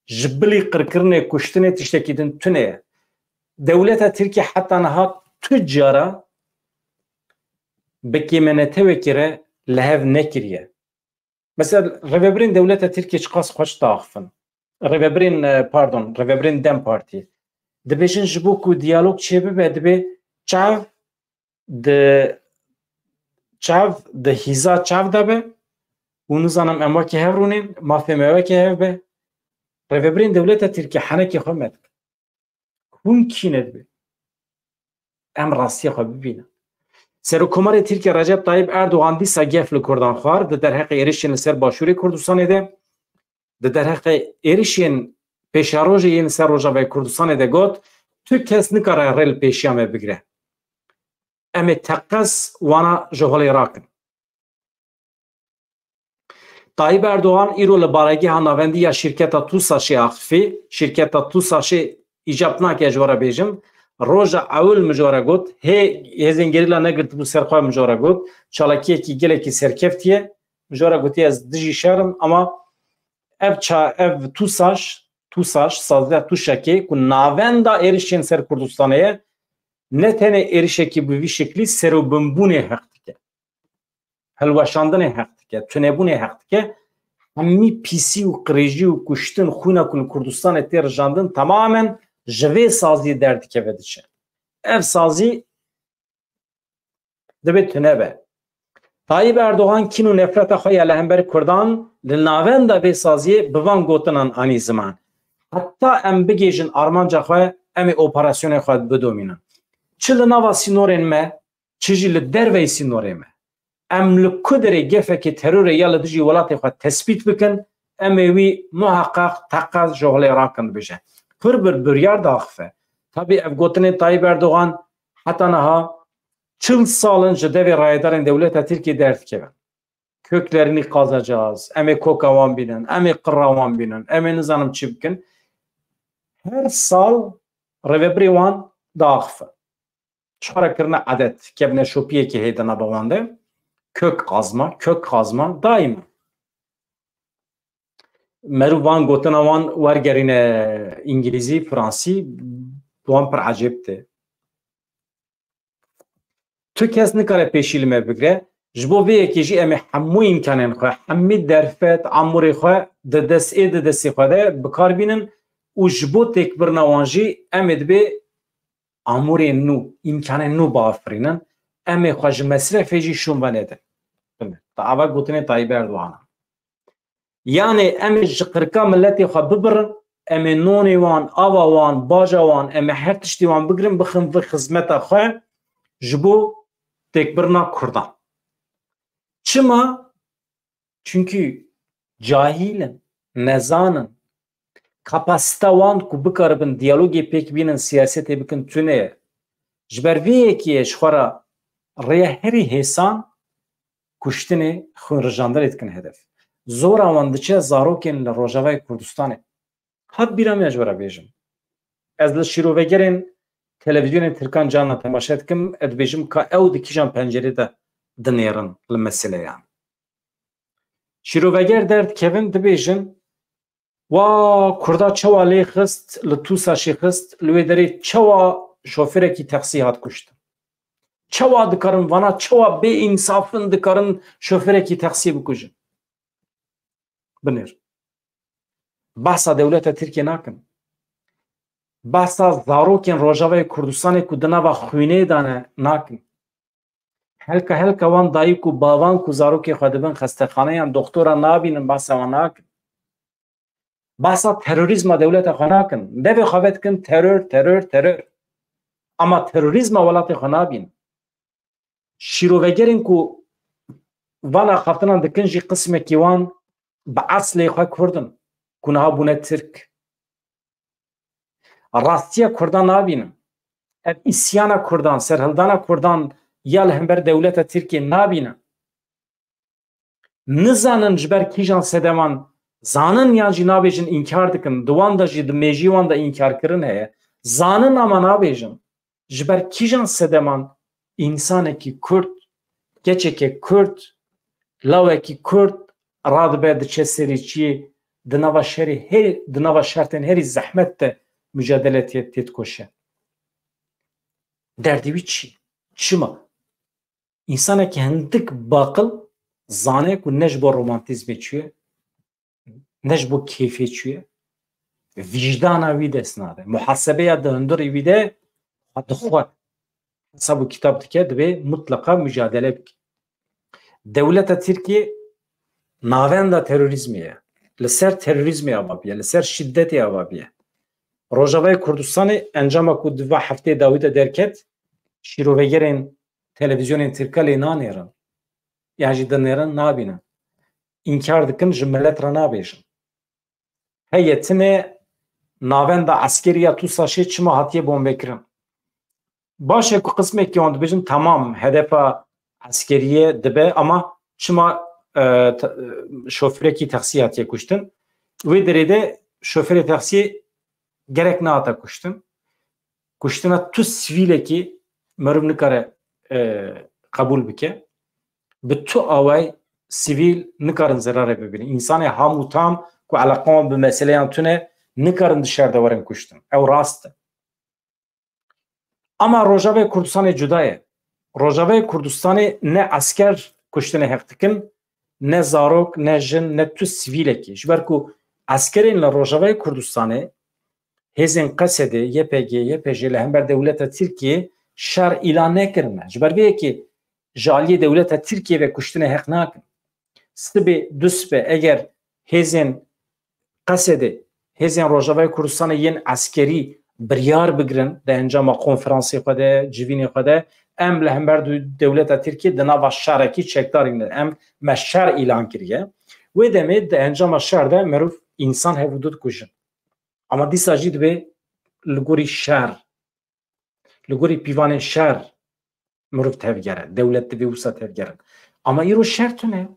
ji bilî qirkirinê, kuştinê tiştekî din tune ye. Dewleta Tirkî heta niha tu cara bi kêmenetewekî re li hev nekiriye. Mesela rêvebirên dewleta Tirkiyê çiqas xweş diaxifin. Rêvebirên, e, pardon, rêvebirên DEM Partî dibêjin ji bo ku diyalog çêbibe, dibê çav di çav di hîza çav de be û nizanim em wekî hev rûnên, mafê me wekî hev be. Rêvebirên dewleta Tirkiyê henekê xwe me dikin. Hûn kî ne dibê? Em rastiya xwe bibînin. Serokkomarê Tirkiye Recep Tayyip Erdogan dîsa gef li Kurdan xwar, di derheqê êrişên li ser Başûrê Kurdistanê de, di derheqê êrişên pêşerojê yên li ser Rojavayê Kurdistanê de got, tu kes nikare rê li pêşiya me bigire. Em ê teqez wana ji holê rakin. Tayyip Erdogan îro li baregeha navendî ya şîrketa TUSAŞê axifî, şîrketa TUSAŞê îcab nake ji we re bêjim, roja ewil min ji we re got, hê hêzên gerîla negirtibû ser xwe min ji we re got, çalakiyekî gelekî serkeftî ye, min ji we re gotiye ez dijî şer im, ama Ev ça-, ev TUSAŞ, TUSAŞ, saziya TUŞAKê ku navenda êrişên ser Kurdistanê ye, ne tenê êrişekî bi vî şeklî serûbinbûnê heq dike. Hilweşandinê heq dike, tunebûnê heq dike. Hemî pîsî û qirêjî û kuştin, xwîna ku li Kurdistanê tê rijandin, temamen ji vê saziyê derdikeve diçe. Ev sazî divê tune be. Tayyip Erdogan kîn û nefreta xwe ya li hember Kurdan li navenda vê saziyê bi van gotinan anî ziman. Heta em bigihîjin armanca xwe, em ê operasyonên xwe bidomînin. Çi li nava sînorên me, çi jî li derveyî sînorê me. Em li ku derê gefekê terorê ya li dijî welatê xwe tespît bikin, em ê wî muheqeq teqez ji holê rakin, dibêje. Pir bir biryar daxife. Tabî ev gotinên Tayyip Erdogan heta niha çil sal in ji devê rayedarên dewleta Tirkiyê derdikevin. Köklerini kazacağız, em ê koka wan bînin, em ê qira wan bînin, em ê nizanim çi bikin. Her sal rêvebirê wan diaxife. Ji xwe re kirine edet, kevneşopiyekê heye di nava wan de. Kök kazma, kök kazma, daîma. Meriv van gotina wan wergerîne îngilîzî, fransî, bi wan pir ecêb tê. Tu kes nikare pêşî li me bigire. Ji bo vê yekê jî em ê hemû îmkanên xwe, hemî derfet, amûrê xwe di dest ê di destê xwe de bi kar bînin û ji bo têkbirina wan jî em ê dibê amûrên nû, îmkanên nû biafirînin. Em ê xwe ji mesrefê jî şûn venêdin. Binêr. Ta ava gotinê Tayyip Erdogan e. Yanê em ê ji qirka miletê xwe bibirin, em ê nonê wan, ava wan, baja wan, em ê her tiştê wan bigirin, bixin vir xizmeta xwe ji bo têkbirina Kurdan. Çima? Çunkî cahîl in, nezan in. Kapasita wan ku bikaribin diyalogê pêk bînin, siyasetê bikin, tune ye. Ji ber vê yekê ye ji xwe re rêya herî hêsan kuştinê, xwînrijandinê dikin hedef. Zora wan diçe zarokên li Rojavayê Kurdistanê. Hat bîra me ji we re bêjim. Ez li şîrovegerên televîzyonên tirkan carna temaşe dikim, ez dibêjim ka ew di kîjan pencerê de dinêrin li meseleyan. Şîroveger derdikevin, dibêjin, wa Kurda çawa lê xist, li TUSAŞê xist, li wê derê çawa şofêrekî taksî hat kuştin? Çawa dikarin vana, çawa bê însaf in, dikarin şofêrekî taksî bikujin? Binêr. Behsa dewleta Tirkiyê nakin. Behsa zarokên Rojavayê Kurdistanê ku di nava xwînê de ne nakin. Helka helka wan dayik û bavan ku zarokê xwe dibin xestexaneyan, doktora nabînin, behsa wan nakin. Behsa terorîzma dewleta xwe nakin. Devê xwe vedikin teror, teror, teror. Ama terorîzma welatê xwe nabînin. Şîrovegerên ku van axaftinan dikin jî qismekî wan bi eslê xwe Kurd in ku niha bûne Tirk. Rastiya Kurdan nabînin. Ev îsyana Kurdan, serhildana Kurdan ya li hember dewleta Tirkiyê nabînin. Nizanin ji ber kîjan sedeman, zanin yan jî nabêjin, înkar dikin. Di wan de jî, di mêjî wan de înkarkirin heye. Zanin ama nabêjin. Ji ber kîjan sedeman însanekî Kurd, keçeke Kurd, lawekî Kurd radibe diçe serê çiyê, di nava şerê her, di nava şertên herî zehmet de mucadele tê, tê dikoşe. Derdê wî çi? Çima? Însanekî hindik baqil zane ku ne ji bo romantîzmê çûye, ne ji bo kêfê çûye, vîjdana wî dest nade. Muhasebeya di hundirê wî de xwe dixwe hesab û kitab dike, divê mutleqa mucadele bike. Dewleta Tirkiyê navenda terorîzmê ye. Li ser terorîzmê ava bûye, li ser şîdetê ava bûye. Rojavayê Kurdistanê encama ku di va hefteyê dawî de derket, şîrovegerên televîzyonên tirka lê nanêrin. Yan jî dinêrin, nabînin. Înkar dikin, ji milet re nabêjin. Heye tine navenda eskerî ya TUSAŞê çima hatiye bombekirin? Baş e ku qismekî wan dibêjin, temam, hedefa eskeriyê dibe, ama çima, e, te-, e, şofêrekî taksî hatiye kuştin? Wê derê de şofêrê taksiyê gerek nehata kuştin. Kuştina tu sivîlekî meriv nikare, e, qebûl bike. Bi tu awayî sivîl nikarin zerarê bibînin. Însanê ham û tam ku eleqa wan bi meseleyan tune, nikarin di şer de werin kuştin. Ew rast e. Ama Rojavayê Kurdistanê cuda ye. Rojavayê Kurdistanê ne esker kuştinê heq dikin, ne zarok, ne jin, ne tu sivîlekî. Ji ber ku eskerên li Rojavayê Kurdistanê hêzên Qesedê, Y P G, Y P J li hember dewleta Tirkiyê şer îlan nekirine. Ji ber vê yekê ji aliyê dewleta Tirkiyê ve kuştinê heq nakin. Sibê, du sibe eger hêzên Qesedê, hêzên Rojavayê Kurdistanê yên eskerî biryar bigirin, di encama konferansê xwe de, civînê xwe de, em li hember du-, dewleta Tirkiyê di nava şerekî çekdarî ne. Em, me şer îlan kiriye. Wê demê di encama şer de meriv, însan hev û du dikujin. Ama dîsa jî divê li gorî şer, li gorî pîvanên şer mirov tevgere, dewlet divê wisa tevgerin. Ama îro şer tune.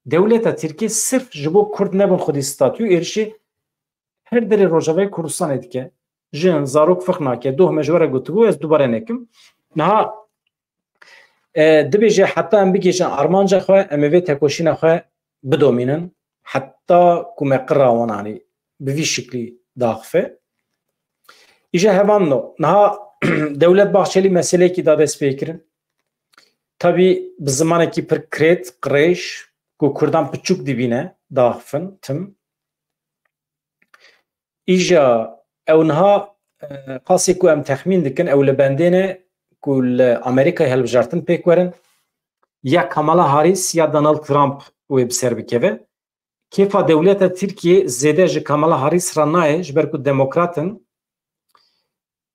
Dewleta Tirkiyê sirf ji bo Kurd nebin xwedî statû êrişê her derê Rojavayê Kurdistanê dike. Jin, zarok ferq nake. Doh me ji we re gotibû, ez dubare nekim. Niha, e, dibêje heta em bigihîjin armanca xwe, em ê vê tekoşîna xwe bidomînin. Heta ku me qira wan anî bi vî şiklî daxife. Îja hevan no. Niha Dewlet Bahçelî meseleyekî da dest pê kirin. Tabî bi zimanekî pir krêt, qirêj, ku Kurdan piçûk dibîne, daxifin, tim. Îja ew niha, e, qasê ku em texmîn dikin, ew li bendê ne ku li Amerîkayê hilbijartin pêk werin. Ya Kamala Harris ya Donald Trump wê bi ser bikeve. Kêfa dewleta Tirkiyê zêde ji Kamala Harris re nayê, ji ber ku demokrat in.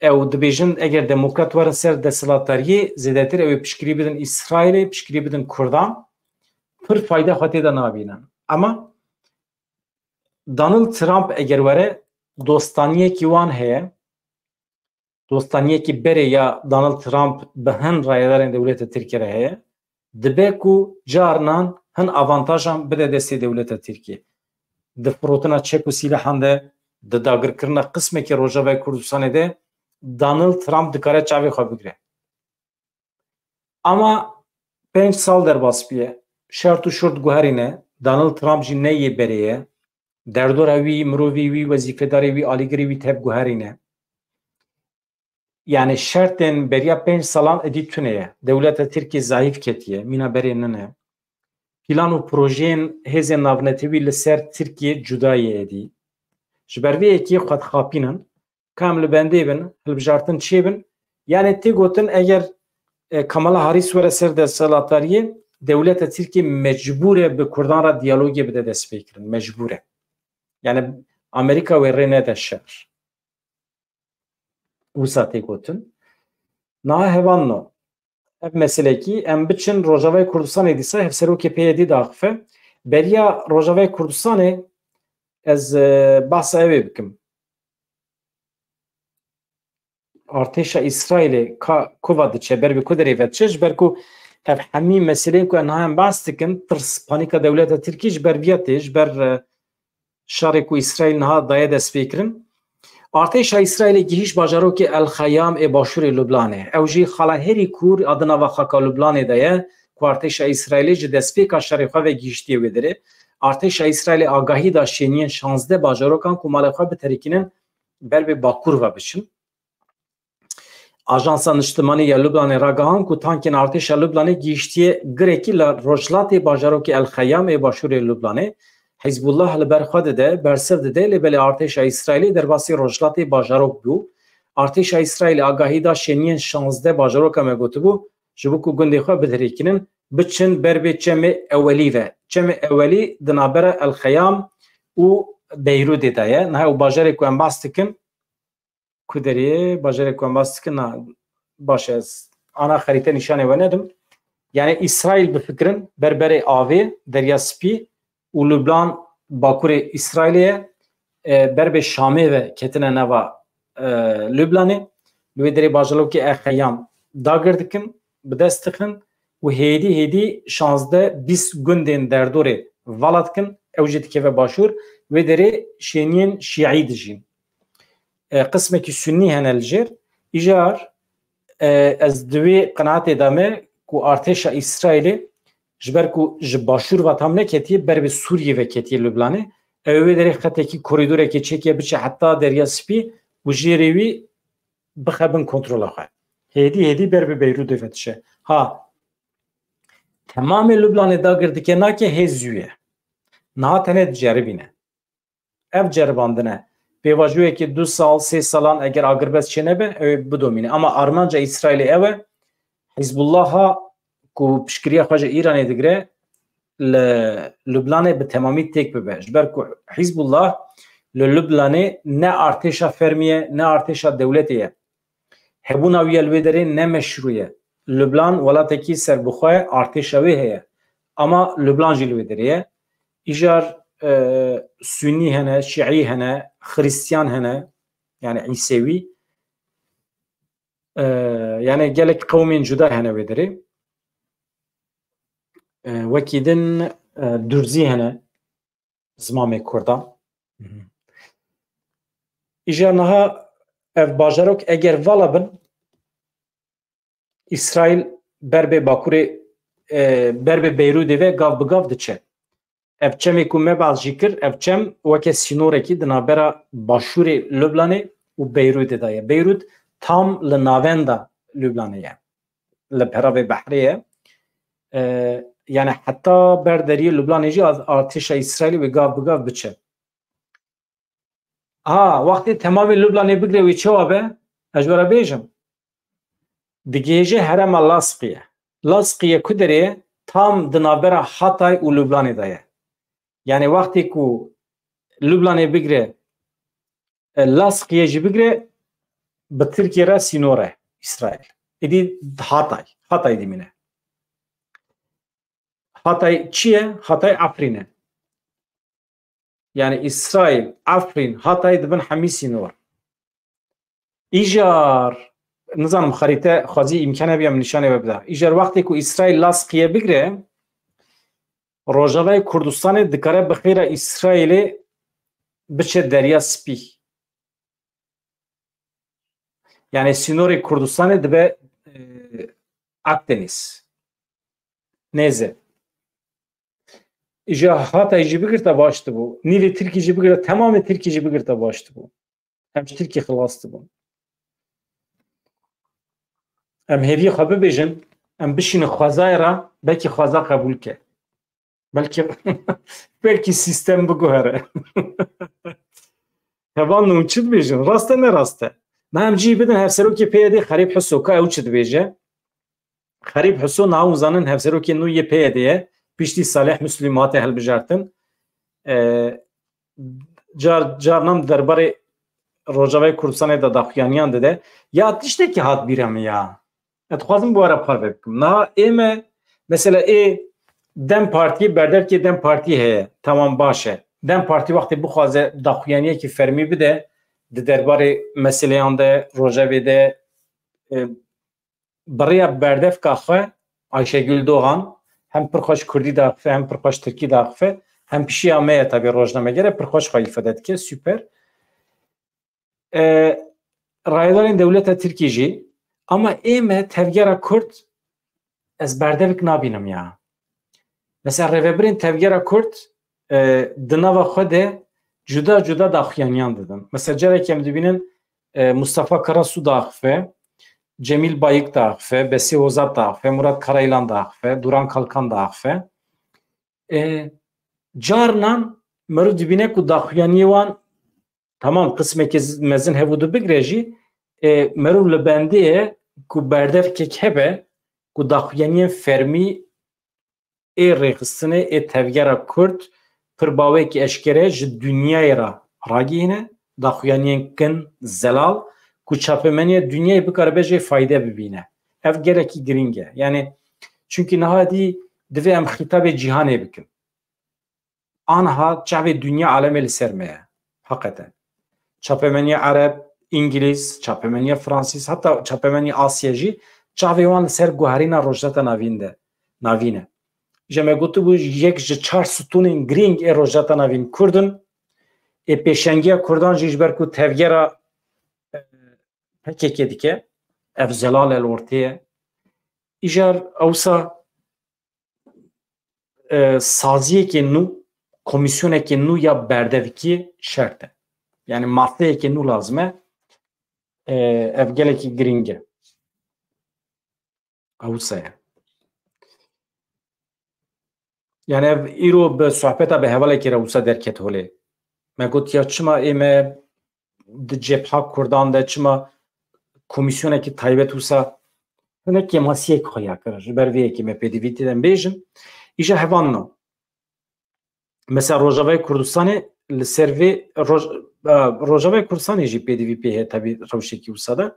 Ew dibêjin, eger demokrat werin ser desthilatdariyê, zêdetir ew ê piştgirî bidin Îsraîlê, piştgirî bidin Kurdan. Pir fayda xwe tê de nabînin. Ama Donald Trump eger were, dostaniyekî wan heye. Dostaniyekî berê ya Donald Trump bi hin rayedarên dewleta Tirkiyê re heye. Dibe ku carinan hin avantajan bide destê dewleta Tirkiyê. Di firotina çek û sîlehan de, di dagirkirina qismekî Rojavayê Kurdistanê de Donald Trump dikare çavê xwe bigire. Ama pênc sal derbas bûye. Şert û şurt guherîne. Donald Trump jî ne yê berê ye. Derdora wî, mirovî wî, wezîfedarê wî, alîgirê wî tev guherîne. Yani şertên beriya pênc salan êdî tune ye. Dewleta Tirkiyê zayîf ketiye, mîna berê nine. Plan û projeyên hêzên navnetewî li ser Tirkiyê cuda ye êdî. Ji ber vê yekê xwe dixapînin, ka em li bendê bin, hilbijartin çêbin. Yani tê gotin, eger, e, Kamala Harris were ser desthilatdariyê, dewleta Tirkiyê mecbûr e bi Kurdan re diyalogê bide destpêkirin. Mecbûr e. Yani Amerîka wê rê nede şer. Wisa tê gotin. Niha hevan no. Ev meselekî em biçin Rojavayê Kurdistanê dîsa hevserokê P Y D daxife. Beriya Rojavayê Kurdistanê ez, e, behsa ew ê bikim. Artêşa Îsraîlê ka, ku va diçe, ber bi ku derê ve diçe, ji ber ku ev hemî meseleyên ku em niha em behs dikin, tirs, panîka dewleta Tirkî ji ber viya tê, ji ber, e, şerê ku Îsraîl niha daye destpêkirin. Artêşa Îsraîlê gihîşt bajarokê El Xeyam ê başûrê Lublanê. Ew jî xala herî kûr a di nava xaka Lublanê de ye, ku artêşa Îsraîlê ji destpêka şerê xwe ve gihîştiye wê derê. Artêşa Îsraîlê agahî da şêniyên şazdeh bajarokan ku malê xwe biterikînin ber bi bakur ve biçin. Ajansa Niştimanî ya Lubnanê ragihan ku tankên artêşa Lubnanê gihîştiye girekî li rojhilatê bajarokê El Xeyam ê başûrê Lubnanê. Hizbullah li ber xwe dide, bersiv dide, lê belê artêşa Îsraîlê derbasî rojhilatê bajarok bû. Artêşa Îsraîlê agahî da şêniyên şazdeh bajaroka me gotibû, ji bo ku gundê xwe bidirêkinin, biçin ber bê çemê Ewelî ve. Çemê Ewelî di navbera El Xeyam û Beyrûdê de ye. Niha ew bajarê ku em bas dikin, ku derê bajarê ku em bas dikin, na, baş e, ez ana xerîte nîşanê we nedim. Yani Îsraîl bifikirin, ber berê avê, Derya Spî û Lubnan, bakurê Îsraîlê ye, e, ber bê Şamê ve ketine nava, e, Lubnanê. Li wê derê bajarokê El Xeyam dagir dikin, bi dest dixin û hêdî hêdî şazdeh bîst gundên derdorê vala dikin, ew jî dikeve başûr, wê derê şêniyên şîî dijîn. E, qismekî sunnî hene li jêr. Îcar, e, ez di wê qenaetê de me ku artêşa Îsraîlê ji ber ku ji başûr ve tam neketiye, ber bi Sûriyê ve ketiye Lubnanê, Ew ê wê derê xetekî korîdorekê çêke biçe heta Derya Spî û jêrê wî bixe bin kontrola xwe. Hêdî hêdî ber bi Beyrûdê ve diçe. Ha, temamê Lublanê dagir dike nake hê zû ye. Niha tenê diceribîne. Ev ceribandin e. Pêvajoyekê du sal, sê salan eger agirbest çênebe, ew ê bidomîne. Ama armanca Îsraîlê ew e, Hizbullaha ku piştgiriya xwe ji Îranê digire, li Lublanê bi temamî têk bibe. Ji ber ku Hizbullah li Lublanê ne artêşa fermî ye, ne artêşa dewletê ye. Hebûna wî ya li wê derê ne meşrû ye. Lubnan welatekî serbixwe ye, artêşa wê heye. Ama Lubnan jî li wê derê ye. Îcar, e, Sunî hene, Şiî hene, Xiristiyan hene, yani Îsewî. E, yani gelek qewmên cuda hene wê derê. E, wekî din, e, Durzî hene, zimamê Kurdan. Îja niha ev bajarok eger vala bin, Îsraîl ber bê Bakurê, e, ber bê Beyrûdê ve gav bi gav diçe. Ev çemê ku me behs jî kir, ev çem weke sînorekî di navbera başûrê Lublanê û Beyrûdê de ye. Beyrûd tam li navenda Lublanê ye. Li peravê behrê ye. E, yani heta ber deriyê Lublanê jî az-, artêşa Îsraîlê wê gav bi gav biçe. Ha, wextê temamê Lublanê bigre wê çawa be? Ez ji we re bêjim. Digihêje herêma Lasqiye. Lasqiye ku derê ye? Tam di navbera Hatay û Lublanê de ye. Yani wextê ku Lublanê bigre, e, Lasqiye jî bigre, bi Tirkiye re sînor e Îsraîl. Êdî Hatay, Hatay dimîne. Hatay çi ye? Hatay Efrîn e. Yani Îsraîl, Efrîn, Hatay dibin hemî sînor. Îcar, nizanim xerîte xwezî îmkan hebe em nîşanê we bida. Îcar wextê ku Îsraîl Lasqiye bigre, Rojavayê Kurdistanê dikare bi xêra Îsraîlê biçe Derya Spî. Yani sînorê Kurdistanê dibe, e, Akdeniz. Nêze. Îja Hatay jî bigirta baş dibû. Nîvê Tirkî jî bigirta, temamê Tirkî jî bigirta baş dibû. Em ji Tirkî xilas dibûn. Em hêviyê xwe bibêjin, em bişînin xwezayê re, belkî xweza qebûl ke. Belkî, belkî sîstem biguhere. Hevalno, hûn çi dibêjin? Rast e, ne rast e? Me em cî bidin hevserokê P Y D'ê Xerîb Hiso, ka ew çi dibêje? Xerîb Hiso niha hûn zanin hevserokê nû yê P Y D'ê ye. Piştî Salih Muslîm hate hilbijartin. E, car, carnan derbarê Rojavayê Kurdistanê de daxuyaniyan dide. Ya tiştekî hat bîra min ya. Ez dixwazim bi we re parve bikim. Niha ê me, mesela ê DEM Partî, berdevkê DEM Partî heye. Tamam, baş e. DEM Partî wextê bixwaze daxuyaniyekî fermî bide, di derbarê meseleyan de, rojevê de, e, bi rêya berdevka xwe Ayşegül Doğan hem pir xweş kurdî daxife, hem pir xweş tirkî daxife, hem pişiya me ye tabi rojnameger e, pir xweş xwe îfade dike, super. E, rayedarên dewleta Tirkî jî, ama ê me tevgera Kurd ez berdevik nabînim ya. Mesela rêvebirên tevgera Kurd, e, di nava xwe de cuda cuda daxuyaniyan didin. Mesela carekî em dibînin, e, Mustafa Karasu daxife, Cemîl Bayik daxife, Besî Hozat daxife, Murat Karaylan daxife, Duran Kalkan daxife. E, carnan meriv dibîne ku daxuyaniyê wan, tamam, qismekî z-, mezin hev û du bigre jî, e, meriv li bendê ye ku berdevkek hebe ku daxuyaniyên fermî ê rêxistinê, ê tevgera Kurd pir bawekî eşkere ji dinyayê re ragihîne, daxuyaniyên kin, zelal, ku çapemeniya dinyayê bikaribe jê fayde bibîne. Ev gelekî girîng e. Yani, çunkî niha dî divê em xîtabê cîhanê bikin. Aniha çavê dinya alemê li ser me ye. Heqeten. Çapemeniya Ereb, Îngilîz, çapemeniya Fransîz, heta çapemeniya Asya jî çavê wan li ser guherîna Rojhilata Navîn de, Navîn e. Ji me gotibû, yek ji çar stûnên girîng ê Rojhilata Navîn Kurd in. Ê pêşengiya Kurdan jî ji ber ku tevgera, e, P K K dike, ev zelal e li ortê ye. Îcar ewsa, e, saziyekê nû komîsyonekê nû ya berdevkî şert e. Yani maseyekê nû lazim e. E, ev gelekî girîng e. Ew wisa ye. Yani ev îro bi sohbeta bi hevalekê re wisa derket holê. Me got ya çima ê me di cepha Kurdan de çima komîsyonekî taybet wisa ne kêmasiyek xwe ya kir. Ji ber vê yekê me pêdivî tê de bêjin. Îja hevan no. Mesela Rojavayê Kurdistanê li ser vê Roj-, e, Rojavayê Kurdistanê jî pêdivî pê heye tabi rewşekî wisa de.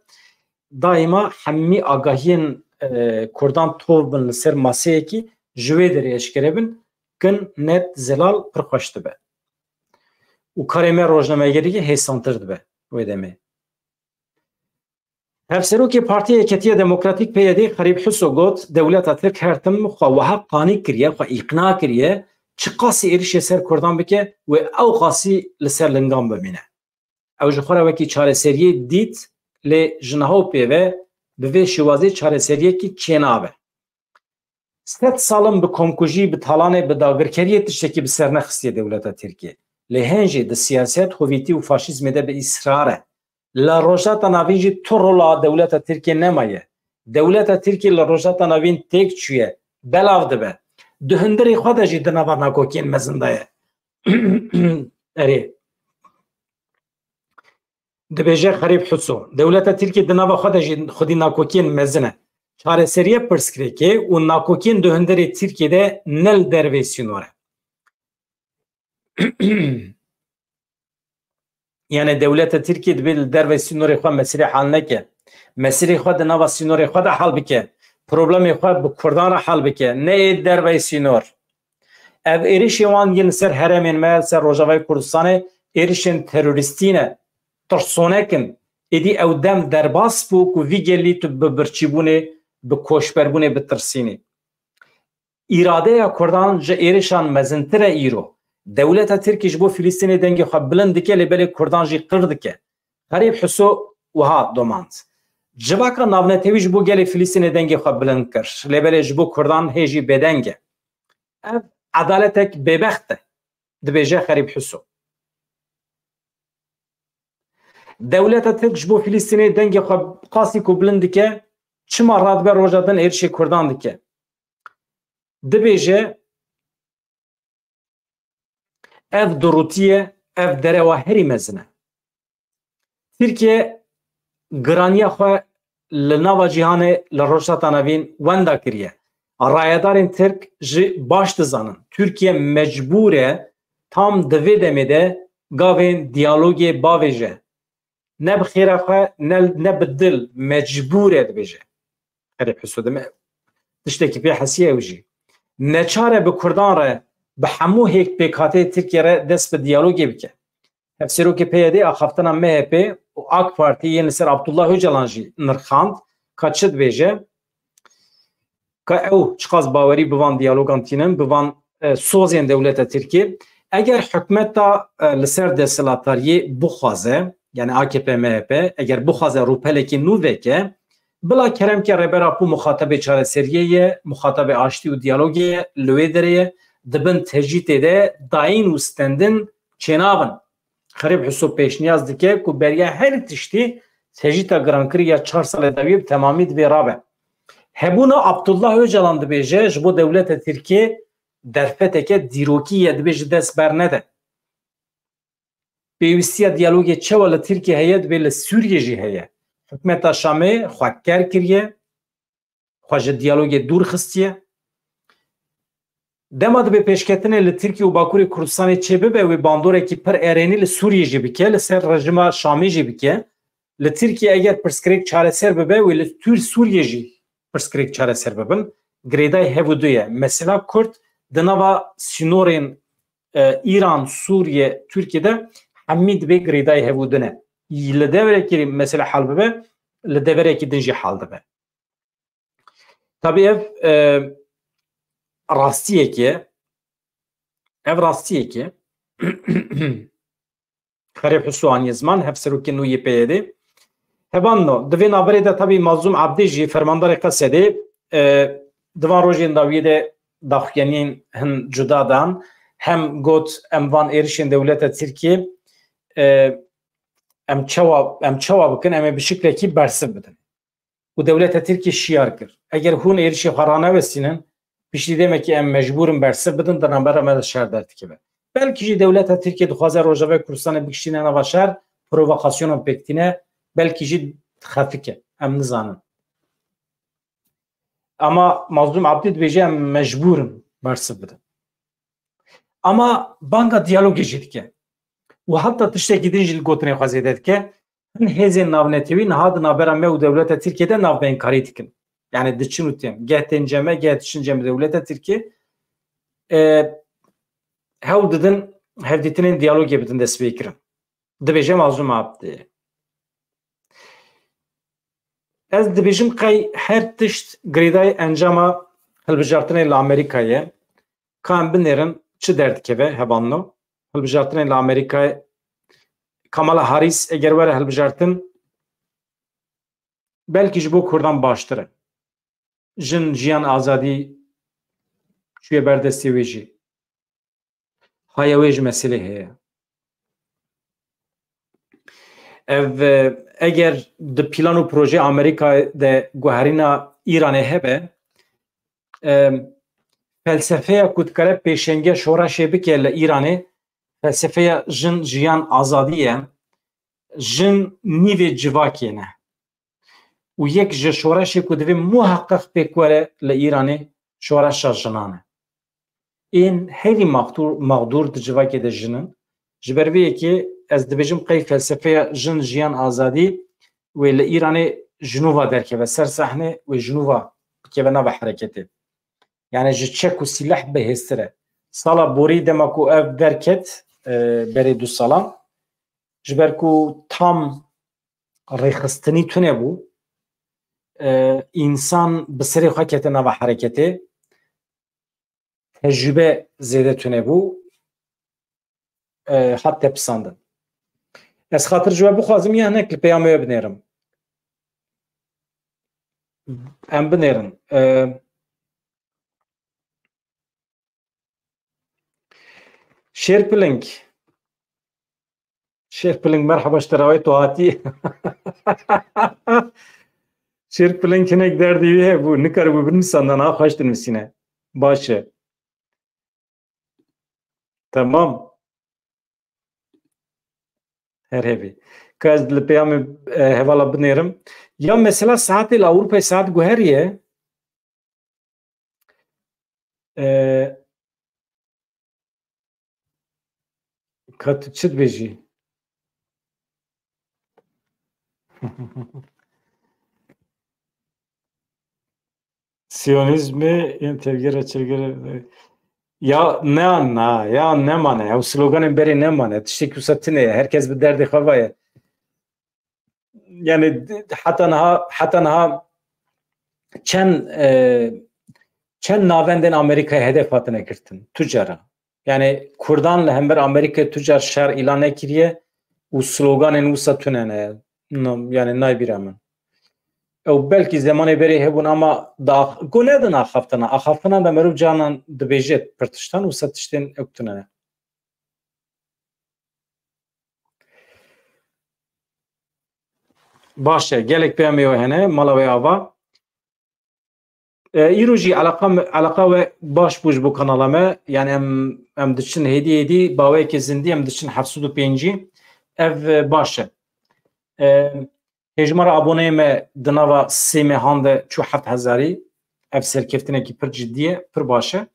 Daîma hemî agahiyên, e, Kurdan tov bin li ser maseyekî ji wê derê eşkere bin, kin net zelal pir xweş dibe. Û karê me rojnamegeriyê hêsantir dibe wê demê. Hevserokê Partiya Yeketiya Demokratîk P Y D Xerîb Huso got, dewleta Tirk her tim xwe wiha qanî kiriye, xwe îqna kiriye, çiqasî êrişê ser Kurdan bike, wê ew qasî li ser lingan bimîne. Ew ji xwe re wekî çareseriyê dît, lê ji niha û pê ve bi vê şêwazê çareseriyekî çênabe. Sed sal in bi komkujî, bi talanê, bi dagirkeriyê tiştekî bi ser nexistiye dewleta Tirkiyê. Lê hên jî di siyaset, hovîtî û faşîzmê de bi îsrar e. Li Rojhilata Navîn jî tu rola dewleta Tirkiyê nemaye. Dewleta Tirkiyê li Rojhilata Navîn têk çûye, belav dibe. Di hundirê xwe de jî di nava nakokiyên mezin de ye. Erê. Dibêje Xerîb Huso, dewleta Tirkiyê di nava xwe de jî xwedî nakokiyên mezin e. Çareseriya pirsgirêkê û nakokiyên di hundirê Tirkiyê de ne li dervê sînor e. Yani dewleta Tirkiyê dibê li dervê sînorê xwe meselê hal neke. Meselê xwe di nava sînorê xwe de hal bike. Problemê xwe bi Kurdan re hal bike. Ne ê dervey sînor. Ev êrişê wan yên li ser herêmên me, li ser Rojavayê Kurdistanê êrişên terorîstî ne. Tirsonek in. Êdî ew dem derbas bû ku vî gelî tu bi birçîbûnê, bi koçberbûnê bitirsînî. Îradeya Kurdan ji êrişan mezintir e îro. Dewleta Tirkî ji bo Filistînê dengê xwe bilind dike, lê belê Kurdan jî qir dike. Xerîb Huso wiha domand. Civaka navnetewî ji bo gelê Filistînê dengê xwe bilind kir. Lê belê ji bo Kurdan hê jî bêdeng e. Ev edaletek bêbext e, dibêje Xerîb Huso. Dewleta Tirk ji bo Filistînê dengê xwe qasî ku bilind dike, çima radibe roja din êrişê Kurdan dike? Dibêje, ev durûtî ye, ev derewa herî mezin e. Tirkiye giraniya xwe li nava cîhanê, li Rojhilata Navîn wenda kiriye. Rayedarên Tirk jî baş dizanin. Tirkiye mecbûr e tam di vê demê de gavên diyalogê bavêje. Ne bi xêra xwe, ne, ne bi dil, mecbûr e dibêje. Xerîb Huso dime tiştekî pê hesiye ew jî. Neçar e bi Kurdan re, bi hemû hêk pêkhateyê Tirkiye re dest bi diyalogê bike. Hevserokê P Y D axaftina M H P û AK Partî yên li ser Abdullah Ocalan jî nirxand, ka çi dibêje, ka ew çiqas bawerî bi van diyalogan tînin, bi van, e, sozên dewleta Tirkiyê. Eger hikûmeta, e, li ser desthilatdariyê bixwaze, yani A K P M H P, eger bixwaze rûpelekî nû veke, bila kerem ke Rêber Apo muxatabê çareseriyê ye, muxatabê aştî û diyalogê ye, li wê derê ye, di bin tecrîtê de dayîn û stendin çênabin. Xerîb Huso pêşniyaz dike ku beriya her tiştî tecrîta girankirî ya çar salê dawiyê bi temamî divê rabe. Hebûna Abdullah Ocalan dibêje ji bo dewleta Tirkiyê derfeteke dîrokî ye, divê ji dest bernede. Pêwîstiya diyalogê çawa li Tirkiyê heye, divê li Sûriyê jî heye. Hikûmeta Şamê xwe ker kiriye, xwe ji diyalogê dûr xistiye. Dema dibe pêşketinê li Tirkiye û Bakurê Kurdistanê çêbibe, wê bandorekî pir erênî li Sûriyê jî bike, li ser rejîma Şamê jî bike. Li Tirkiye eger pirsgirêk çareser bibe, wê li Tür Sûriyê jî pirsgirêk çareser bibin. Girêdayî hev û du ye. Mesela Kurd di nava sînorên, e, Îran, Sûriye, Tirkiye de hemî dibê girêdayî hev û du ne. Li deverekî mesela hal bibe, li deverekî din jî hal dibe. Tabî ev, e, rastiyekê, ev rastiyekê Xerîb Huso aniye ziman, hevserokê nû yê P Y D. Hevan no, di vê navberê de tabî Mazlûm Abdî jî fermandarê Qesedê, e, di van rojên dawiyê de daxuyaniyên hin cuda dan. hem got, em van êrişên dewleta Tirkiyê, e, em çawa, em çawa bikin, em ê bi şiklekî bersiv bidin. Û dewleta Tirkiyê şiyar kir, eger hûn êrişê xwe ranewestînin, piştî demekî em mecbûr in bersiv bidin, di navbera me de şer derdikeve. Belkî jî dewleta Tirkiyê dixwaze Rojavayê Kurdistanê bikişîne nava şer, provokasyonan pêk tîne, belkî jî xefik e, em nizanin. Ama Mazlûm Abdî dibêje, em mecbûr in bersiv bidin. Ama banga diyalogê jî dike. Û heta tiştekî din jî li gotinên xwe zêde dike. Hin hêzên navnetewî niha di navbera me û dewleta Tirkiyê de navbeyinkarî dikin. Yani diçin û tên. Geh tên cem me, geh diçin cem dewleta Tirkiyê. E, hewl didin hevdîtinên diyalogê bidin destpêkirin. Dibêje Mazlûm Abdî. Ez dibêjim qey her tişt girêdayî encama hilbijartinê li Amerîkayê ye. Ka em binêrin çi derdikeve hevalno? Hilbijartinên li Amerîkayê, Kamala Harris eger were hilbijartin, belkî ji bo Kurdan baştir e. Jin, jiyan, azadî çûye ber destê wê jî. Haya wê ji meselê heye. Ev, e, eger di plan û projeyê Amerîka de guherîna Îranê hebe, e, felsefeya ku dikare pêşengiya şoreşê bike li Îranê, felsefeya jin, jiyan, azadî ye. Jin nîvê civakê ne. Û yek ji şoreşê ku divê muheqeq pêk were li Îranê, şoreşa jinan e. Ên herî mexdûr, mexdûr di civakê de jin in. Ji ber vê yekê ez dibêjim qey felsefeya jin, jiyan, azadî wê li Îranê ji nû ve derkeve ser sehnê, wê ji nû ve bikeve nava hereketê. Yani ji çek û sîleh bihêztir e. Sala borî dema ku ev derket, e, berê du salan, ji ber ku tam rêxistinî tune bû, e, însan bi serê xwe kete nava hereketê, tecrûbe zêde tune bû, e, hat tepisandin. Ez xatir ji we bixwazim ya hinek li peyamê we binêrim. Em binêrin. E, Şêrpiling. Şêrpiling, merheba, ji te re wê tu hatî. Şêrpiling hinek derdî wî hebû, nikaribû binivîsanda, niha xweş dinivîsîne. Baş e. Temam. Her hevî. Ka ez li peyamê, e, hevala binêrim. Ya mesela saetê li Ewropayê saet guheriye. E, ka tu çi dibêjî? Siyonîzmê yên tevgera çevgera, ya ne, na, ya nemane, ew sloganên berê nemane, tiştekî wisa tune ye, her kes bi derdê xwe ve ye. Yani heta niha, heta niha çend, e, çend navendên Amerîkayê hedef hatine girtin, tu cara. Yani Kurdan li hember Amerîkayê tu car şer îlan nekiriye û sloganên wisa tune ne. No, yani nayê bîra min. Ew belkî zemanê berê hebûn ama da, ku ne din axaftina. Axaftina de meriv canan dibêje pir tiştan, wisa tiştên ew tune ne. Baş e, gelek peyamê we hene, mala we ava. E, îro jî eleqa me, eleqa we baş bû ji bo kanala me. Yani em, em diçin hêdî hêdî, baweyeke zindî em diçin heft sed û pêncî. Ev, e, baş e. E, hêjmara aboneyê me di nava sê mehan de çû heft hezarî. Ev serkeftinekî pir cidî ye, pir baş e.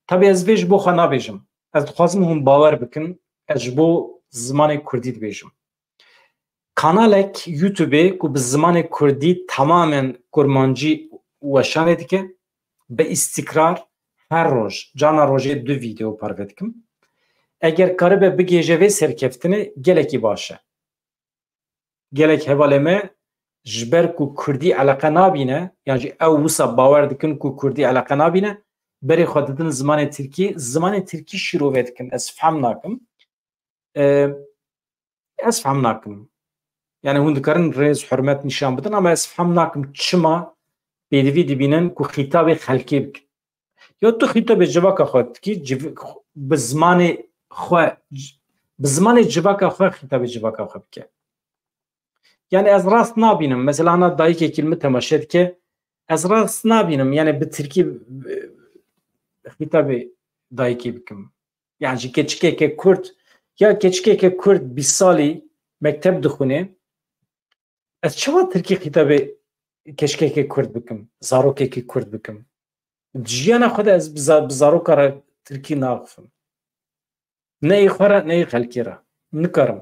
Tabî ez vê ji bo xwe nabêjim. Ez dixwazim hûn bawer bikin, ez ji bo zimanê kurdî dibêjim. Kanalek YouTubeê ku bi zimanê kurdî tamamen kurmancî weşanê dike, bi îstîkrar her roj, cana rojê du vîdeo parve dikim. Eger karibe bigihêje vê serkeftinê, gelekî baş e. Gelek hevalê me ji ber ku kurdî eleqe nabîne, yan jî ew wisa bawer dikin ku kurdî eleqe nabîne, berê xwe didin zimanê tirkî, zimanê tirkî şîrove dikin. Ez fehm nakim. E, ez fehm nakim. Yani hûn dikarin rêz, hurmet nîşan bidin, ama ez fehm nakim çima pêdivî dibînin ku xîtabê xelkê bikin. Ya tu xîtabê civaka xwe dikî, civ-, bi zimanê xwe, bi zimanê civaka xwe xîtabê civaka xwe bike. Yani ez rast nabînim. Mesela hana dayikekî li min temaşe dike. Ez rast nabînim. Yani bi tirkî, e, xîtabê dayikê bikim. Yani ji keçikeke kurd, ya keçikeke kurd bîst salî mekteb dixwîne. Ez çawa tirkî xîtabê keçikeke kurd bikim, zarokekî kurd bikim? Di jiyana xwe de ez bi za-, bi zaroka re tirkî naxifim. Ne ê xwe re, ne ê xelkê re. Nikarim.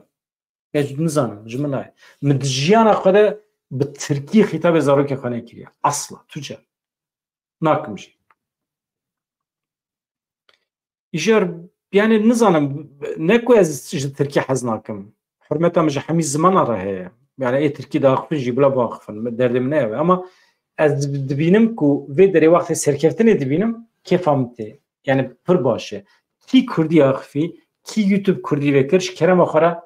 Ez nizanim, ji min nayê. Min di jiyana xwe de bi tirkî xîtabê zarokê xwe nekiriye. Asla, tu çi? Nakim jî. Îjar, yani nizanim, ne ku ez ji tirkî hez nakim. Hurmeta min ji hemî zimana re heye. Yani ê tirkî diaxifin jî bila biaxifin. Derdê min ne ev e. Ama ez dib-, dibînim ku vê derê wextê serkeftinê dibînim, kêfa min tê. Yani pir baş e. Kî kurdî axifî, kî YouTube kurdî vekir, ji kerema xwe re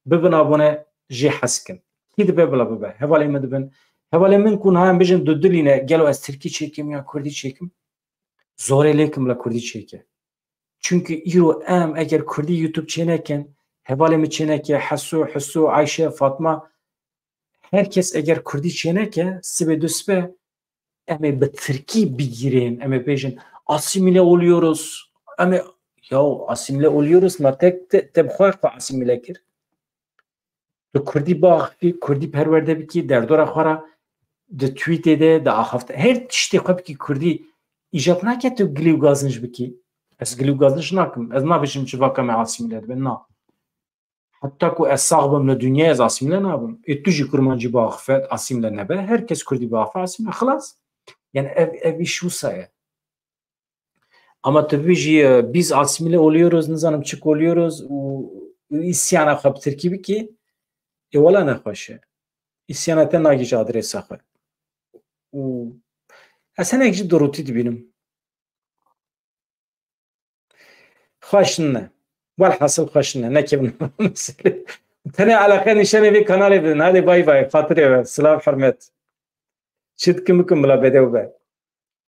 bibin abone jê hez kin. Kî dibe bila bibe. Hevalê min dibin. Hevalê min ku niha em bêjin dudilî ne, gelo ez tirkî çêkim ya kurdî çêkim? Zorê lêkim bila kurdî çêke. Çünkü îro em eger kurdî YouTube çênekin, hevalê min çêneke, Heso, Heso, Ayşe, Fatma, her kes eger kurdî çêneke, sibê du sibe em ê bi tirkî bigîrên, em ê bêjin asimile oluyoruz. Em ê, ya asimile oluyoruz, ma tek te, te bi xwe xwe asimile kir. Tu kurdî biaxifî, kurdî perwerde bikî, derdora xwe re di tweetê de, di axafte, her tiştê xwe bikî kurdî, îcat nake tu gilî û gazinc bikî. Ez gilî û gazinc nakim. Ez nabêjim civaka me asimile dibe. Na. Heta ku ez sax bim li dinyayê ez asimile nabim. Ê tu jî kurmancî biaxife, asimile nebe. Her kes kurdî biaxife, asimile. Xilas. Yani ev, ev îş wisa ye. Ama tu bibêjî, e, biz asimile oluyoruz, nizanim çik oluyoruz û, û îsyana xwe bi tirkî bikî, ê wela nexweş e. Îsyana te nagihîje adresa xwe. Û ez hinek jî durûtî dibînim. Xweş nine. Welhasil xweş nine. Nekevin meselê. Tenê eleqe nîşanê vê kanalê bidin. Hadi bay bay. Xatirê ve. Silav, hurmet. Çi dikim bikim bila bedew be.